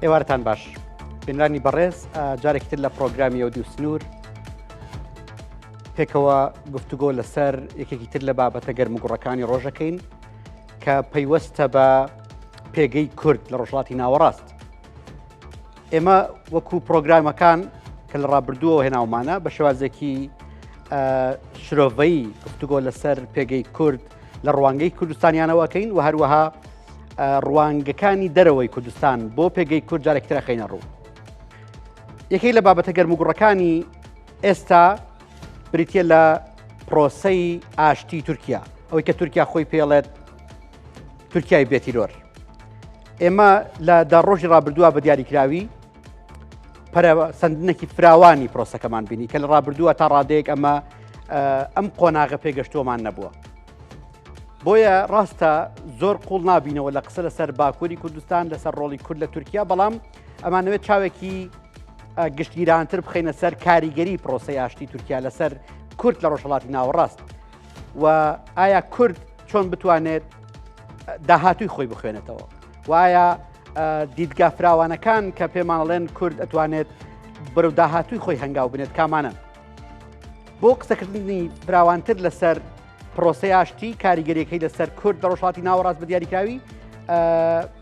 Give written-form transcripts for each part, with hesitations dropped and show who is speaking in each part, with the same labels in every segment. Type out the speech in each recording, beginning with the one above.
Speaker 1: ئێوارتان باش بینرانی بەڕێز، جارێکی تر لە پرۆگرامی ئەو دیو سنوور پێکەوە گفتوگۆ لەسەر یەکێکی تر لە بابەتە گەرموگوڕەکانی ڕۆژەکەین کە پەیوەستە بە پێگەی کورد لە ڕۆژهەڵاتی ناوەڕاست. ئێمە وەکو پرۆگرامەکان کە لە ڕابردووەوە هێناومانە بە شێوازێکی شرۆڤەی گفتوگۆ لەسەر پێگەی کورد لە ڕوانگەی کوردستانیانەوەکەین و هەروەها ڕوانگەکانی دەرەوەی کوردستان بۆ پێگەی کورد جارێکترە خەینە ڕوو. یەکێک لە بابەتە گەرموگوڕەکانی ئێستا بریتە لە پرۆسەی ئاشتی تورکیا، ئەوەی کە تورکیا خۆی پێڵێت تورکیای بێتیرۆر. ئێمە لە دا ڕۆژی ڕابردووە بە دیاریکراوی پەرەسەندنێکی فراوانی پرۆسەکەمان بینی کە لە ڕابردووە تا ڕادەیەک ئەمە ئەم قۆناغە پێگەشتووەمان نەبووە. بۆیە ڕاستە زۆر قوڵ نابینەوە لە قسە لەسەر باکووری کوردستان، لەسەر ڕۆڵی کورد لە تورکیا، بەڵام ئەمانەوێت چاوێکی گشتگیرانتر بخەینە سەر کاریگەری پرۆسەی ئاشتی تورکیا لەسەر کورد لە ڕۆژهەڵاتی ناوەڕاست و ئایا کورد چۆن بتوانێت داهاتوی خۆی بخوێنێتەوە و ئایا دیدگا فراوانەکان کە پێمانڵێن کورد ئەتوانێت بەرەو داهاتوی خۆی هەنگاو بنێت کامانن. بۆ قسەکردنی فراوانتر لەسەر پرۆسەی ئاشتی، کاریگەریەکەی لەسەر کورد لە ڕۆژهەڵاتی ناوەڕاست بە دیاریکراوی،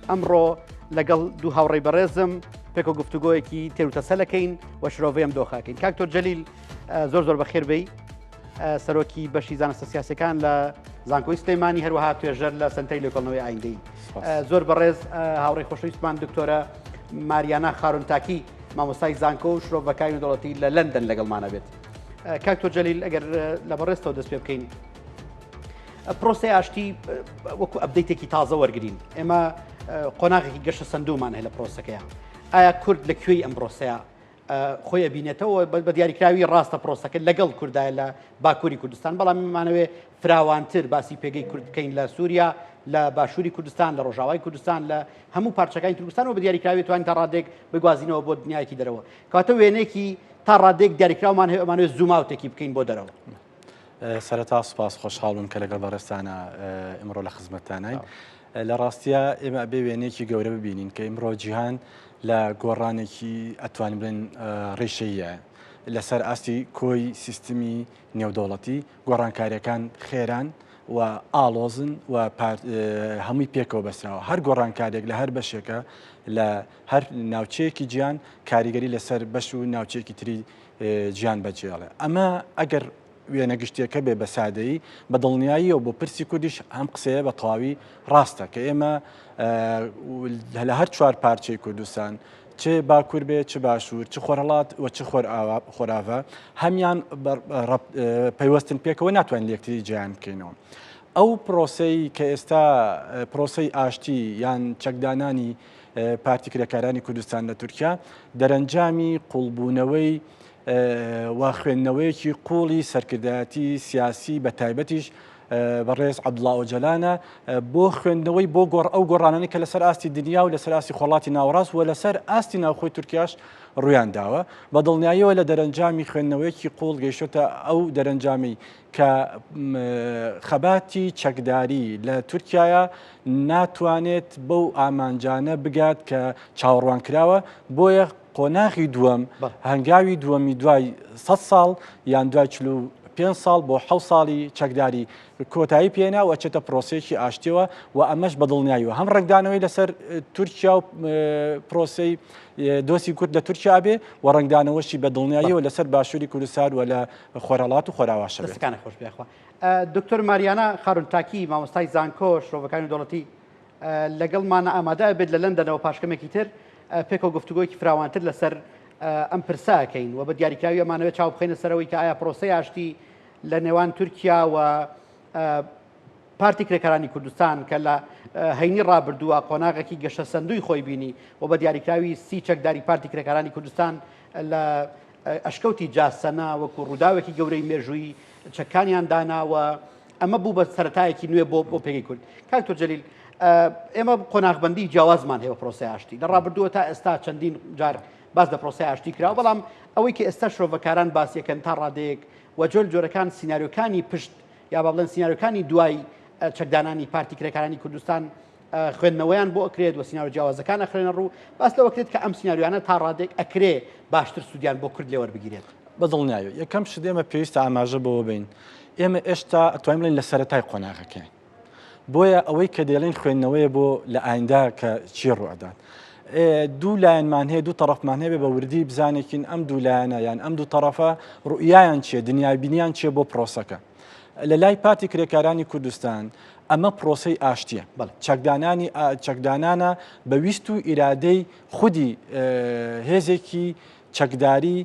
Speaker 1: ئەمڕۆ لەگەڵ دوو هاوڕێی بەڕێزم پێکەوە گفتوگۆیەکی تێروتەسەلەکەین و شرۆڤەی ئەم دۆخەکەین. کاک تۆر جەلیل زۆر زۆر بەخێر بێی، سەرۆکی بەشی زانستە سیاسەکان لە زانکۆی سلێمانی، هەروەها توێژەر لە سنتەری لێکۆڵنەوەی ئایندەی. زۆر بەڕێز هاوڕێی خۆشەویستمان دکتۆرە ماریانا خارونتاکی، مامۆستای زانکۆ و شرۆڤەکاری نێودەوڵەتی لە لەندەن لەگەڵمانە بێت. کاک تۆر جەلیل، ئەگەر لە بەڕێزتەوە دەست پێ بکەین، پرۆسەی ئاشتی وەکو update ێکی تازە وەرگین، ئێمە قۆناغێکی گەشە سندومان هەیە لە پرۆسەکەیە. ئایا کورد لە کوێی ئەم پرۆسەیە خۆی ئەبینێتەوە؟ بە دیاریکراوی ڕاستە پرۆسەکە لەگەڵ کوردایە لە باکووری کوردستان، بەڵام مانەوێ فراوانتر باسی پێگەی کورد بکەین لە سووریا، لە باشووری کوردستان، لە ڕۆژاوای کوردستان، لە هەموو پارچەکانی کوردستان و بە دیاریکراوی توانین تا ڕادێک بگوازینەوە بۆ دنیایەکی دەرەوە. کەواتە وێنەیەکی تا ڕادەیەک دیاریکراومان هەیە، ئەمانەوێت zoom out ێکی بکەین بۆ دەرەوە.
Speaker 2: سەرەتا سوپاس، خۆشحاڵ بووم کە لەگەڵ بەڕێزتانە ئمڕۆ لە خزمەتتانین. لە ڕاستیە ئێمە ئەبێ وێنەیەکی گەورە ببینین کە ئیمڕۆ جیهان لە گۆڕانێکی ئەتوانین بڵێن ڕیشەیە لەسەر ئاستی کۆی سیستمی نێودەوڵەتی. گۆڕانکاریەکان خێران و ئاڵۆزن و هەمووی پێکەوە بەسراوە. هەر گۆڕانکاریێک لە هەر بەشێکە لە هەر ناوچەیەکی جیان کاریگەری لەسەر بەش و ناوچەیەکی تری جیان بەجێڵێ. ئەمە ئەگەر وێنە گشتیەکە بێ بە سادەیی، بە دڵنیاییەوە بۆ پرسی کوردیش ئەم قسەیە بە تەواوی ڕاستە کە ئێمە لە هەر چوار پارچەی کوردستان، چ باکوور بێ چ باشوور، چ خۆرهەڵات و چ خۆراڤا، هەمیان پەیوەستن پێکەوە، ناتوانین لەکتری جیان بکەینەوە. ئەو پرۆسەی کە ئێستا پرۆسەی ئاشتی یان چەکدانانی پارتی کرێکارانی کوردستان لە تورکیا دەرەنجامی قوڵبوونەوەی و خوێندنەوەیەکی قوڵی سەرکردایەتی سیاسی بە تایبەتیش بەڕێز عەبدوڵا ئۆجەلانە بۆ خوێندنەوەی بۆ گۆڕ ئەو گۆڕانانەی کە لەسەر ئاستی دنیا و لەسەر ئاستی خۆڵاتی ناوەڕاست و لەسەر ئاستی ناوخۆی تورکیاش ڕویان داوە. بە دڵنیاییەوە لە دەرەنجامی خوێندنەوەیەکی قوڵ گەیشتۆتە ئەو دەرەنجامی کە خەباتی چەکداری لە تورکایە ناتوانێت بەو ئامانجانە بگات کە چاوەڕوان کراوە، بۆیە قۆناغی دووەم، هەنگاوی دووەمی دوای 100 ساڵ یان دوای 45 ساڵ بۆ 6 ساڵی چەکداری کۆتایی پێنا و ئەچێتە پرۆسەیەکی ئاشتیەوە و ئەمەش بە دڵنیاییەوە هەم ڕەنگدانەوەی لەسەر تورکیا و پرۆسەی دۆسی کورد لە تورکیا بێ و ڕەنگدانەوەشی بە دڵنیاییەوە لەسەر باشووری کوردستان و لە خۆرهەڵات و خۆراواشە بێت.
Speaker 1: دەستەکانت خۆش بێ یاخوا. دکتۆر ماریانا خارونتاکی مامۆستای زانکۆ شرۆڤەکاری دەوڵەتی لەگەڵمانە ئامادە بێت لە لەندەنەوە. پاشکەمێکی تر پێکەوە گفتوگۆیەکی فراوانتر لەسەر ئەم پرسەکەین و بە دیاریکراوی ئەمانەوێت چاو بخەینە سەرەوەی کە ئایا پرۆسەی ئاشتی لە نێوان تورکیا و پارتی کرێکارانی کوردستان کە لە هەینی ڕابردووە قۆناغێکی گەشەسەندووی خۆی بینی و بە دیاریکراوی 30 چەکداری پارتی کرێکارانی کوردستان لە ئەشکەوتی جاسەنە وەکو ڕووداوێکی گەورەی مێژووی چەکانیان دانا و ئەمە بوو بە سەرەتایەکی نوێ بۆ پێگەی کورد. کاک تۆر جەلیل، ئێمە قۆناغبەندی جیاوازمان هەیە بە پرۆسەی ئاشتی لە ڕابردووە تا ئێستا، چەندین جار باس لە پرۆسەی ئاشتی کراوە، بەڵام ئەوەی کە ئێستا شرۆڤەکاران باسیەکەن تا ڕادەیەک و جۆر جۆرەکان سیناریۆکانی پشت یا با بڵێن سیناریۆکانی دوای چەکدانانی پارتی کرێکارانی کوردستان خوێندنەوەیان بۆ ئەکرێت و سیناریۆ جیاوازەکان ئەخرێنە ڕوو، باس لەوە کرێت کە ئەم سیناریۆیانە تا ڕادەیەک ئەکرێ باشتر سوودیان بۆ کورد لێ وەربگیرێت.
Speaker 2: بە دڵنیایەوە. یەکەم شت ئێمە پێویستە ئاماژە بەوە بەین ئێمە ئێشتا ئەتوانین بڵێین لە سەرەتای قۆناغەکەین. بۆیە ئەوەی کە دەیڵێین خوێندنەوەیە بۆ لە ئایندە کە چی ڕوئەدات. دوو لایەنمان هەیە دوو تەڕەفمان هەیە بە وردی بزانێکین ئەم دوو لایەنە یان ئەم دوو تەڕەفە ڕوئیایان چییە دنیابینیان چییە بۆ پرۆسەکە. لە لای پارتی کرێکارانی کوردستان ئەمە پرۆسەی ئاشتیە چەکدانانی چەکدانانە بە ویست و ئیرادەی خودی هێزێکی چەکداری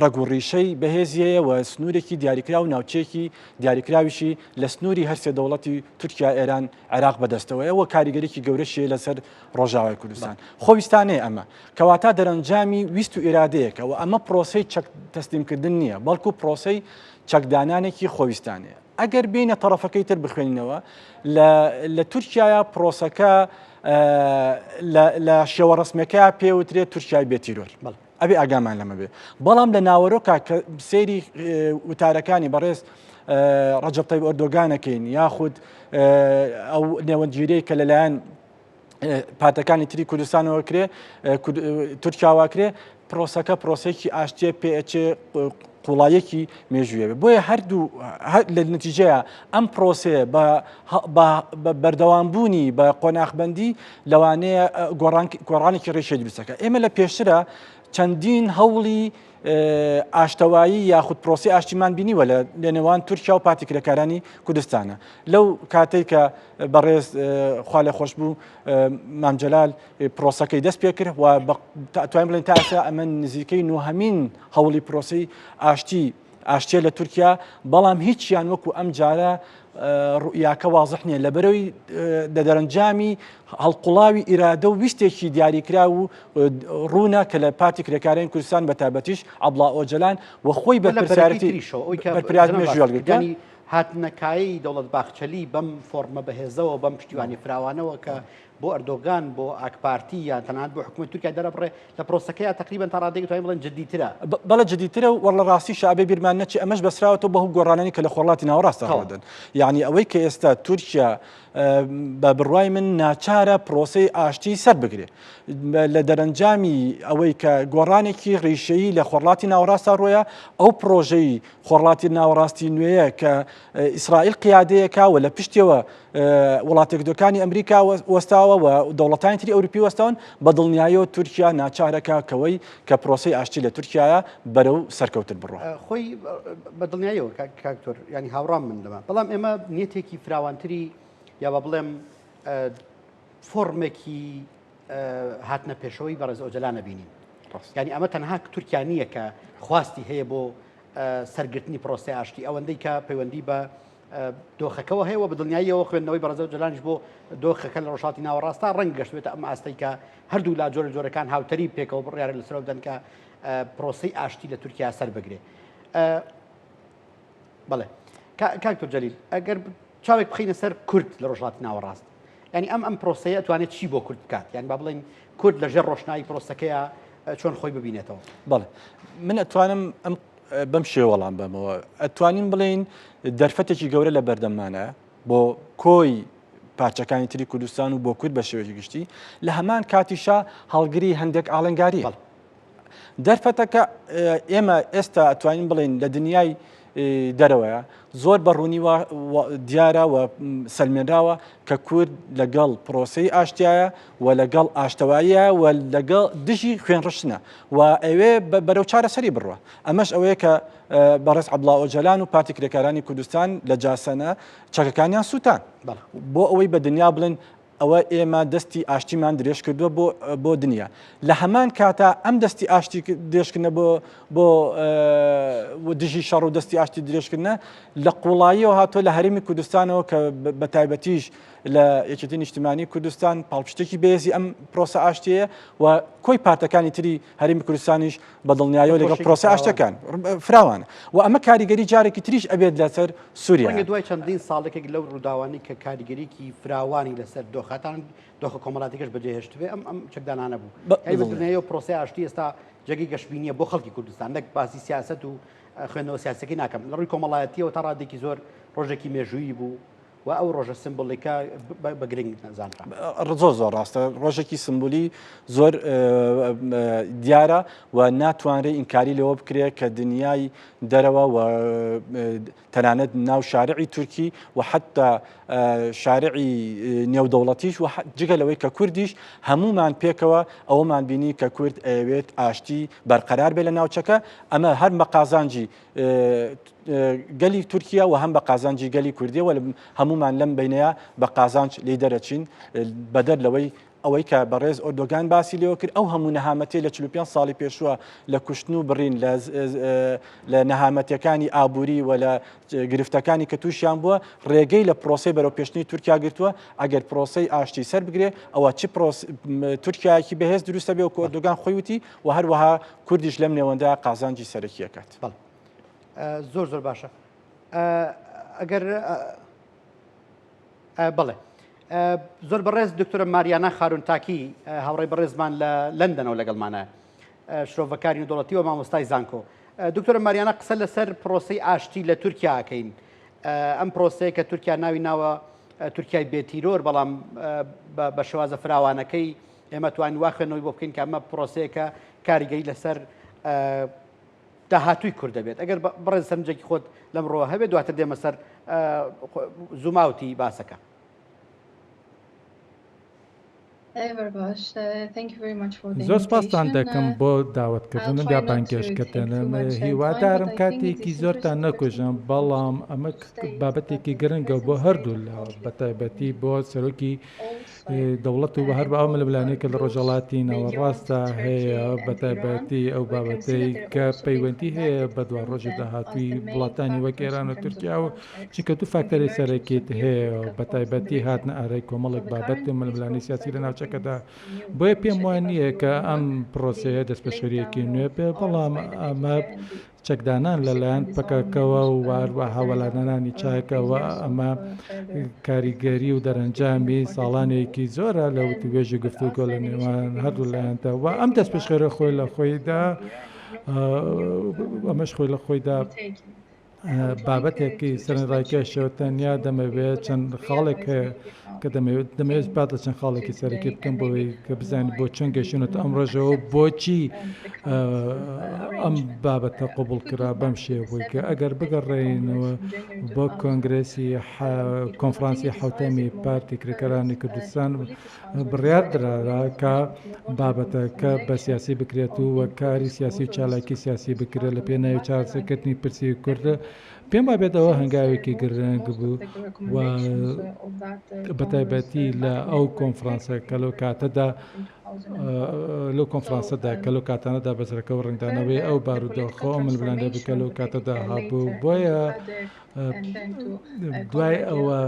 Speaker 2: ڕەگ و ڕیشەی بەهێزی هەیە و سنوورێکی دیاریکراو و ناوچەیەکی دیاریکراویشی لە سنووری هەرسێ دەوڵەتی تورکیا، ئێران، عێراق بەدەستەوەیە و کاریگەریی گەورەشی هەیە لەسەر ڕۆژاوای کوردستان. خۆویستانەیە ئەمە. کەواتە دەرەنجامی ویست و ئیرادەیەکە و ئەمە پرۆسەی چەک تەسلیمکردن نییە، بەڵکو پرۆسەی چەکدانانێکی خۆویستانەیە. ئەگەر بێینە تەڕەفەکەی تر بخوێنینەوە، لە تورکیایا پرۆسەکە لە شێوە ڕەسمییەکەیا پێوترێت تورکیای بێ تیرۆر. ئەبێ ئاگامان لەمە بێ بەڵام لە ناوەرۆکا کە سەیری وتارەکانی بەڕێز ڕەجەب تەیب ئەردۆگانەکەین یاخود ئەو نێوەندگیرەی کە لەلایەن پارتەکانی تری کوردستانەوە کرێ تورکیاوە کرێ پرۆسەکە پرۆسێکی ئاشتیە پێچێ قوڵایەکی مێژوویە بۆیە هەردوو لە نەتیجەیە ئەم پرۆسەیە بە بەردەوامبوونی بە قۆناخبندی لەوانەیە گۆڕانێکی ڕێشێ دروستەکە ئێمە لە پێشترە چەندین هەوڵی ئاشتەوایی یاخود پرۆسی ئاشتیمان بینیوە لە نێوان تورکیا و پارتی کرێکارانی کوردستانە لەو کاتێک کە بەڕێز خوا لە خۆش بوو مامجلال پرۆسەکەی دەست پێ کرد و توانین بڵێن تا ئێستا ئەمە نزیکەی نۆهەمین هەوڵی پرۆسەی ئاشتی ئاشتیە لە تورکیا بەڵام هیچیان وەکو ئەم جارە ڕوئیاکە وازح نییە لەبەرەوەی لە دەرەنجامی هەڵقوڵاوی ئیرادە و ویستێکی دیاریکرا و ڕوونە کە لە پارتی کرێکارانی کوردستان بە تایبەتیش عەبدوڵا ئۆجەلان و خۆی بەرپرسیارەتی بەرپرسیارەتی مێژووی هەڵگرتووە.
Speaker 1: هاتنەکایەی دەوڵەت باخچەلی بەم فۆڕمە بەهێزەوە بەم پشتیوانی فراوانەوە کە بۆ ئەردۆگان، بۆ ئاکپارتی یان تەنانەت بۆ حکوومەتی تورکیا دەرەبڕێ، لە پرۆسەکەیا تەقریبەن تا ڕادەیەک دەتوانین بڵێین جددیترە.
Speaker 2: بەڵێ جددیترە و لە ڕاستیشا ئەبێ بیرمان نەچێ ئەمەش بەستراوەتەوە بەو گۆڕانانەی کە لە خۆرهەڵاتی ناوەڕاستدا ڕوودەن. یانی ئەوەی کە ئێستا تورکیا بە بڕوای من ناچارە پرۆسەی ئاشتی سەر بگرێ. لە دەرەنجامی ئەوەی کە گۆڕانێکی ڕیشەیی لە خۆرهەڵاتی ناوەڕاستدا ڕوویە، ئەو پرۆژەی خۆرهەڵاتی ناوەڕاستی نوێیە کە ئیسرائیل قیادەیەکا و لە پشتیەوە وڵاتەکدۆکانی ئەمریکا وەستاوە و دەوڵەتانی تری ئەوروپی وەستاون بە دڵنیاییەوە تورکیا ناچارەکە کەوەی کە پرۆسەی ئاشتی لە تورکیایە بەرەو سەرکەوتن بڕوا.
Speaker 1: خۆی بە دڵنیاییەوە کاک تۆر یانی هاوڕام من لەمە بەڵام ئێمە نیەتێکی فراوانتری یا بە بڵێم فۆرمێکی هاتنە پێشەوەی بەڕێز ئۆجەلان نەبینین یعنی ئەمە تەنها تورکیا نییە کە خواستی هەیە بۆ سەرگرتنی پرۆسی ئاشتی ئەوەندەی کە پەیوەندی بە دۆخەکەوە هەیە و بە دڵنیاییەوە خوێندنەوەی بەڕێز ئۆجەلانیش بۆ دۆخەکە لە ڕۆژهەڵاتی ناوەڕاستە ڕەنگ گەشتبێتە ئەم ئاستەی کە هەردوو لا جۆرە جۆرەکان هاوتەریب پێکەوە بڕیارە لەسەرەوە بدەن کە پرۆسەی ئاشتی لە تورکیا سەر بگرێ. بەڵێ کاک دکتۆر جەلیل ئەگەر چاوێک بخینە سەر کورد لە ڕۆژهەڵاتی ناوەڕاست یعنی ئەم ئەم پرۆسەیە توانێت چی بۆ کورد بکات یان با بڵێن کورد لە ژێر ڕۆشنایی پرۆسەکەیە چۆن خۆی ببینێتەوە
Speaker 2: بەڵێ من ئەتوانم ئەم بەم شێوە وەڵام بەمەوە ئەتوانین بڵێین دەرفەتێکی گەورە لە بەردەممانە بۆ کۆی پارچەکانی تری کوردستان و بۆ کورد بە شێوەیەکی گشتی لە هەمان کاتیشا هەڵگری هەندێک ئاڵنگاری دەرفەتەکە ئێمە ئێستا ئەتوانین بڵێین لە دنیای دەرەوەیە زۆر بە ڕوونی دیارە و سەلمێنراوە کە کورد لەگەڵ پرۆسەی ئاشتیایە و لەگەڵ ئاشتەواییە و لەگەڵ دژی خوێنڕشتنە و ئەوێ بەرەو چارەسەری بڕوە ئەمەش ئەوەیە کە بەڕێز عەبدوڵا ئۆجەلان و پارتی کرێکارانی کوردستان لە جاسەنە چەکەکانیان سووتان بۆ ئەوەی بە دنیا بڵێن ئەوە ئێمە دەستی ئاشتیمان درێژ کردووە بۆ بۆ دنیا لە هەمان کاتا ئەم دەستی ئاشتی درێژکردنە بۆ بۆ دژی شەڕ و دەستی ئاشتی درێژکردنە لە قوڵاییەوە هاتووە لە هەرێمی کوردستانەوە کە بە تایبەتیش لە یەکێتی نیشتیمانی کوردستان پاڵپشتێکی بەهێزی ئەم پرۆسە ئاشتیەیە و کۆی پارتەکانی تری هەرێمی کوردستانیش بە دڵنیایەوە لەگەڵ پرۆسە ئاشتەکان فراوانە و ئەمە کاریگەری جارێکی تریش ئەبێت لەسەر سووریا.
Speaker 1: ڕەنگە دوای چەندین ساڵێکێک لەو ڕووداوانەی کە کاریگەریکی فراوانی لەسەر دۆخەتان دۆخە کۆمەڵاتیکەش بەجێهێشتبێ ئەم ئەم چەکدانانە بوو. یانی بە دڵنیاییەوە پرۆسەی ئاشتی ئێستا جێگەی گەشبینییە بۆ خەڵکی کوردستان نەک باسی سیاسەت و خوێندنەوە سیاسیەکەی ناکەم لە ڕووی کۆمەڵایەتیەوە تا ڕادێکی زۆر ڕۆژێکی مێژوویی بوو. و ئەو ڕۆژە سمبولیکە بە گرنگ زانرا.
Speaker 2: زۆر زۆر ڕاستە ڕۆژێکی سمبولی زۆر دیارە و ناتوانرێ ئینکاری لەوە بکرێت کە دنیای دەرەوە و تەنانەت ناو شارعی تورکی و حتا شارعی نێودەوڵەتیش و جگە لەوەی کە کوردیش هەمومان پێکەوە ئەوەمان بینی کە کورد ئەیەوێت ئاشتی بەرقەرار بێ لە ناوچەکە ئەمە هەر بە قازانجی گەلی تورکیا و هەم بە قازانجی گەلی کوردیەوە هەمومان لەم بینەیە بە قازانج لی دەرەچین بەدەر لەوەی ئەوەی کە بەڕێز ئۆردۆگان باسی لێوە کرد ئەو هەموو نەهامەتی لە 45 ساڵی پێشووە لە کوشتن و بڕین لە نەهامەتەکانی ئابووری و لە گرفتەکانی کە تووشیان بووە ڕێگەی لە پرۆسی بەرەو پێشتنی تورکیا گرتووە ئەگەر پرۆسی ئاشتی سەر بگرێ ئەوە چ تورکایەکی بەهێز دروستە بێ و ئۆردۆگان خۆی وتی و هەروەها کوردیش لەم نێوەندە قازانجی سەرەکیەکات.
Speaker 1: زۆر زۆر باشە ئەگەر بەڵێ زۆر بەڕێز دکتۆرە ماریانا خارونتاکی هاوڕێی بەڕێزمان لە لەندەنەوە لەگەڵمانە شرۆڤەکاری نێودەوڵەتی و مامۆستای زانکۆ دکتۆرە ماریانا قسە لەسەر پرۆسەی ئاشتی لە تورکیا ئەکەین ئەم پرۆسەیە کە تورکیا ناوی ناوە تورکیای بێتیرۆر بەڵام بە شێوازە فراوانەکەی ئێمە توانین وا خوێندنەوەی بۆ بکەین کە ئەمە پرۆسەیەکە کاریگەری لەسەر داهاتووی کورد دەبێت ئەگەر بەڕێز سەرنجێکی خۆت لەم ڕۆوە هەبێت دواتر دێمە سەر زوماوتی باسەکە.
Speaker 3: زۆر سپاستان دەکەم بۆ داوەتکردنم یا بانگێشتکردنم هیوادارم کاتێکی زۆرتان نەکوژم بەڵام ئەمە بابەتێکی گرنگە بۆ هەردوو لا بەتایبەتی بۆ سەرۆکی دەوڵەت و هەر ئەو ململانێی کە لە ڕۆژهەڵاتی ناوەڕاستدا هەیە، بەتایبەتی ئەو بابەتەی کە پەیوەندی هەیە بە دواڕۆژی داهاتووی وڵاتانی وەک ئێران و تورکیا و چونکە دوو فاکتەری سەرەکیت هەیە بەتایبەتی هاتنە ئارای کۆمەڵێک بابەت و ململانێی سیاسی لە ناوچەکەدا بۆیە پێم وا نییە کە ئەم پرۆسەیە دەستپێشخەرییەکی نوێ بێ بەڵام ئەمە چەکدانان لەلایەن پەکەکەوە و هەروەها وەلانەنانی چاکەوە ئەمە کاریگەری و دەرەنجامی ساڵانێکی زۆرە لە وتوێژ و گفتوگۆ لە نێوان هەردوو لایەندا و ئەم دەستپێشخەرە خۆی لە خۆیدا ئەمەش خۆی لە خۆیدا بابەتێکی سەرنجڕاکێشە تەنیا دەمەوێت چەند خاڵێک هەیە کە دەمەوێت دەمەوێت باس لە چەند خاڵێکی سەرەکی بکەم بۆی کە بزانین بۆ چۆن گەشتونەتە ئەم ڕۆژەوە بۆچی ئەم بابەتە قبوڵ کرا بەم شێوەی کە ئەگەر بگەڕێینەوە بۆ کۆنگرێسی کۆنفرانسی حوتەمی پارتی کرێکارانی کوردستان بڕیار درارا کە بابەتەکە بە سیاسی بکرێت و وە کاری سیاسی و چالاکی سیاسی بکرێت لە پێناوی چارەسەرکردنی پرسی کورد پێم وابێت ئەوە هەنگاوێکی گرنگ بوو و بەتایبەتی لە ئەو کۆنفرانسە کە لەو کاتەدا لەو کۆنفرانسەدا کە لەو کاتانەدا بەزرەکە و ڕەنگدانەوەی ئەو بارودۆخە و ململانێ بکە لەو کاتەدا هەبوو بۆیە دوای ئەوە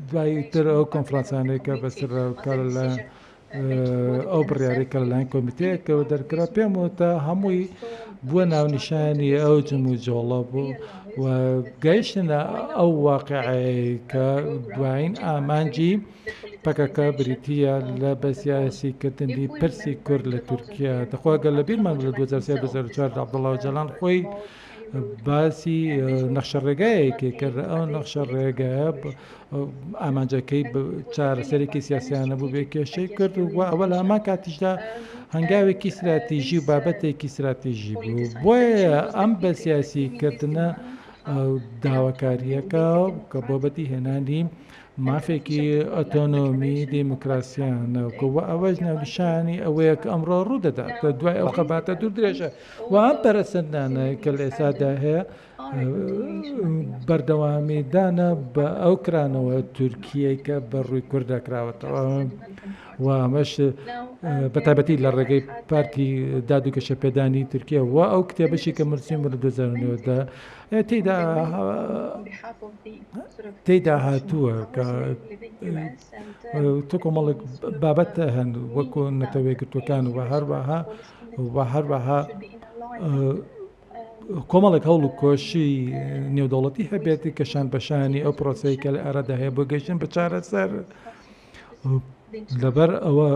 Speaker 3: دوای تر ئەو کۆنفرانسانەی کە بەسەر کە لە ئەو بڕیارەی کە لەلایەن کۆمیتەیەکەوە دەرکرا پێم وتە هەمووی بووە ناونیشانی ئەو جموجۆڵە بوو و گەیشتنە ئەو واقعەی کە دوایین ئامانجی پەکەکە بریتییە لە بە سیاسیکردنی پرسی کورد لە تورکیا دەخوا گەر لە بیرمان لە 2003 2004 عەبدوڵا ئۆجالان خۆی باسی نەخشە ڕێگایەکی کرد ئەو نەخشە ڕێگایە ئامانجەکەی چارەسەرێکی سیاسیانە بوو بێ کێشەی کرد و ئەوە لە هەمان کاتیشدا هەنگاوێکی ستراتیژی و بابەتێکی ستراتیژی بوو بۆیە ئەم بە سیاسی کردنە داواکارییەکە کە بۆ بەدی هێنانی مافێکی ئۆتۆنۆمی دیموکراسیانە و ئەوەش ناونیشانی ئەوەیە کە ئەمڕۆ ڕوو دەدات دوای ئەو خەباتە دوور درێژە و ئەم پەرەسەندانە کە لە ئێستادا هەیە بەردەوامیدانە بە ئەو کرانەوە تورکیەی کە بە ڕووی کووردا کراوەتەوە و ئەمەش بە تایبەتی لە ڕێگەی پارتی داد و گەشەپێدانی تورکیا و ئەو کتێبەشی کە مرسیم لە 2009 تێدا تێدا هاتووە کە تۆ کۆمەڵێک بابەت هەن وەکو نەتەوەیەکگرتووەکان و هەروەها و هەروەها کۆمەڵێک هەوڵ و کۆشی نێودەوڵەتی هەبێت کە شان بەشانی ئەو پرۆسەی کە لە ئارادا هەیە بۆ گەیشتن بە چارەسەر لەبەر ئەوە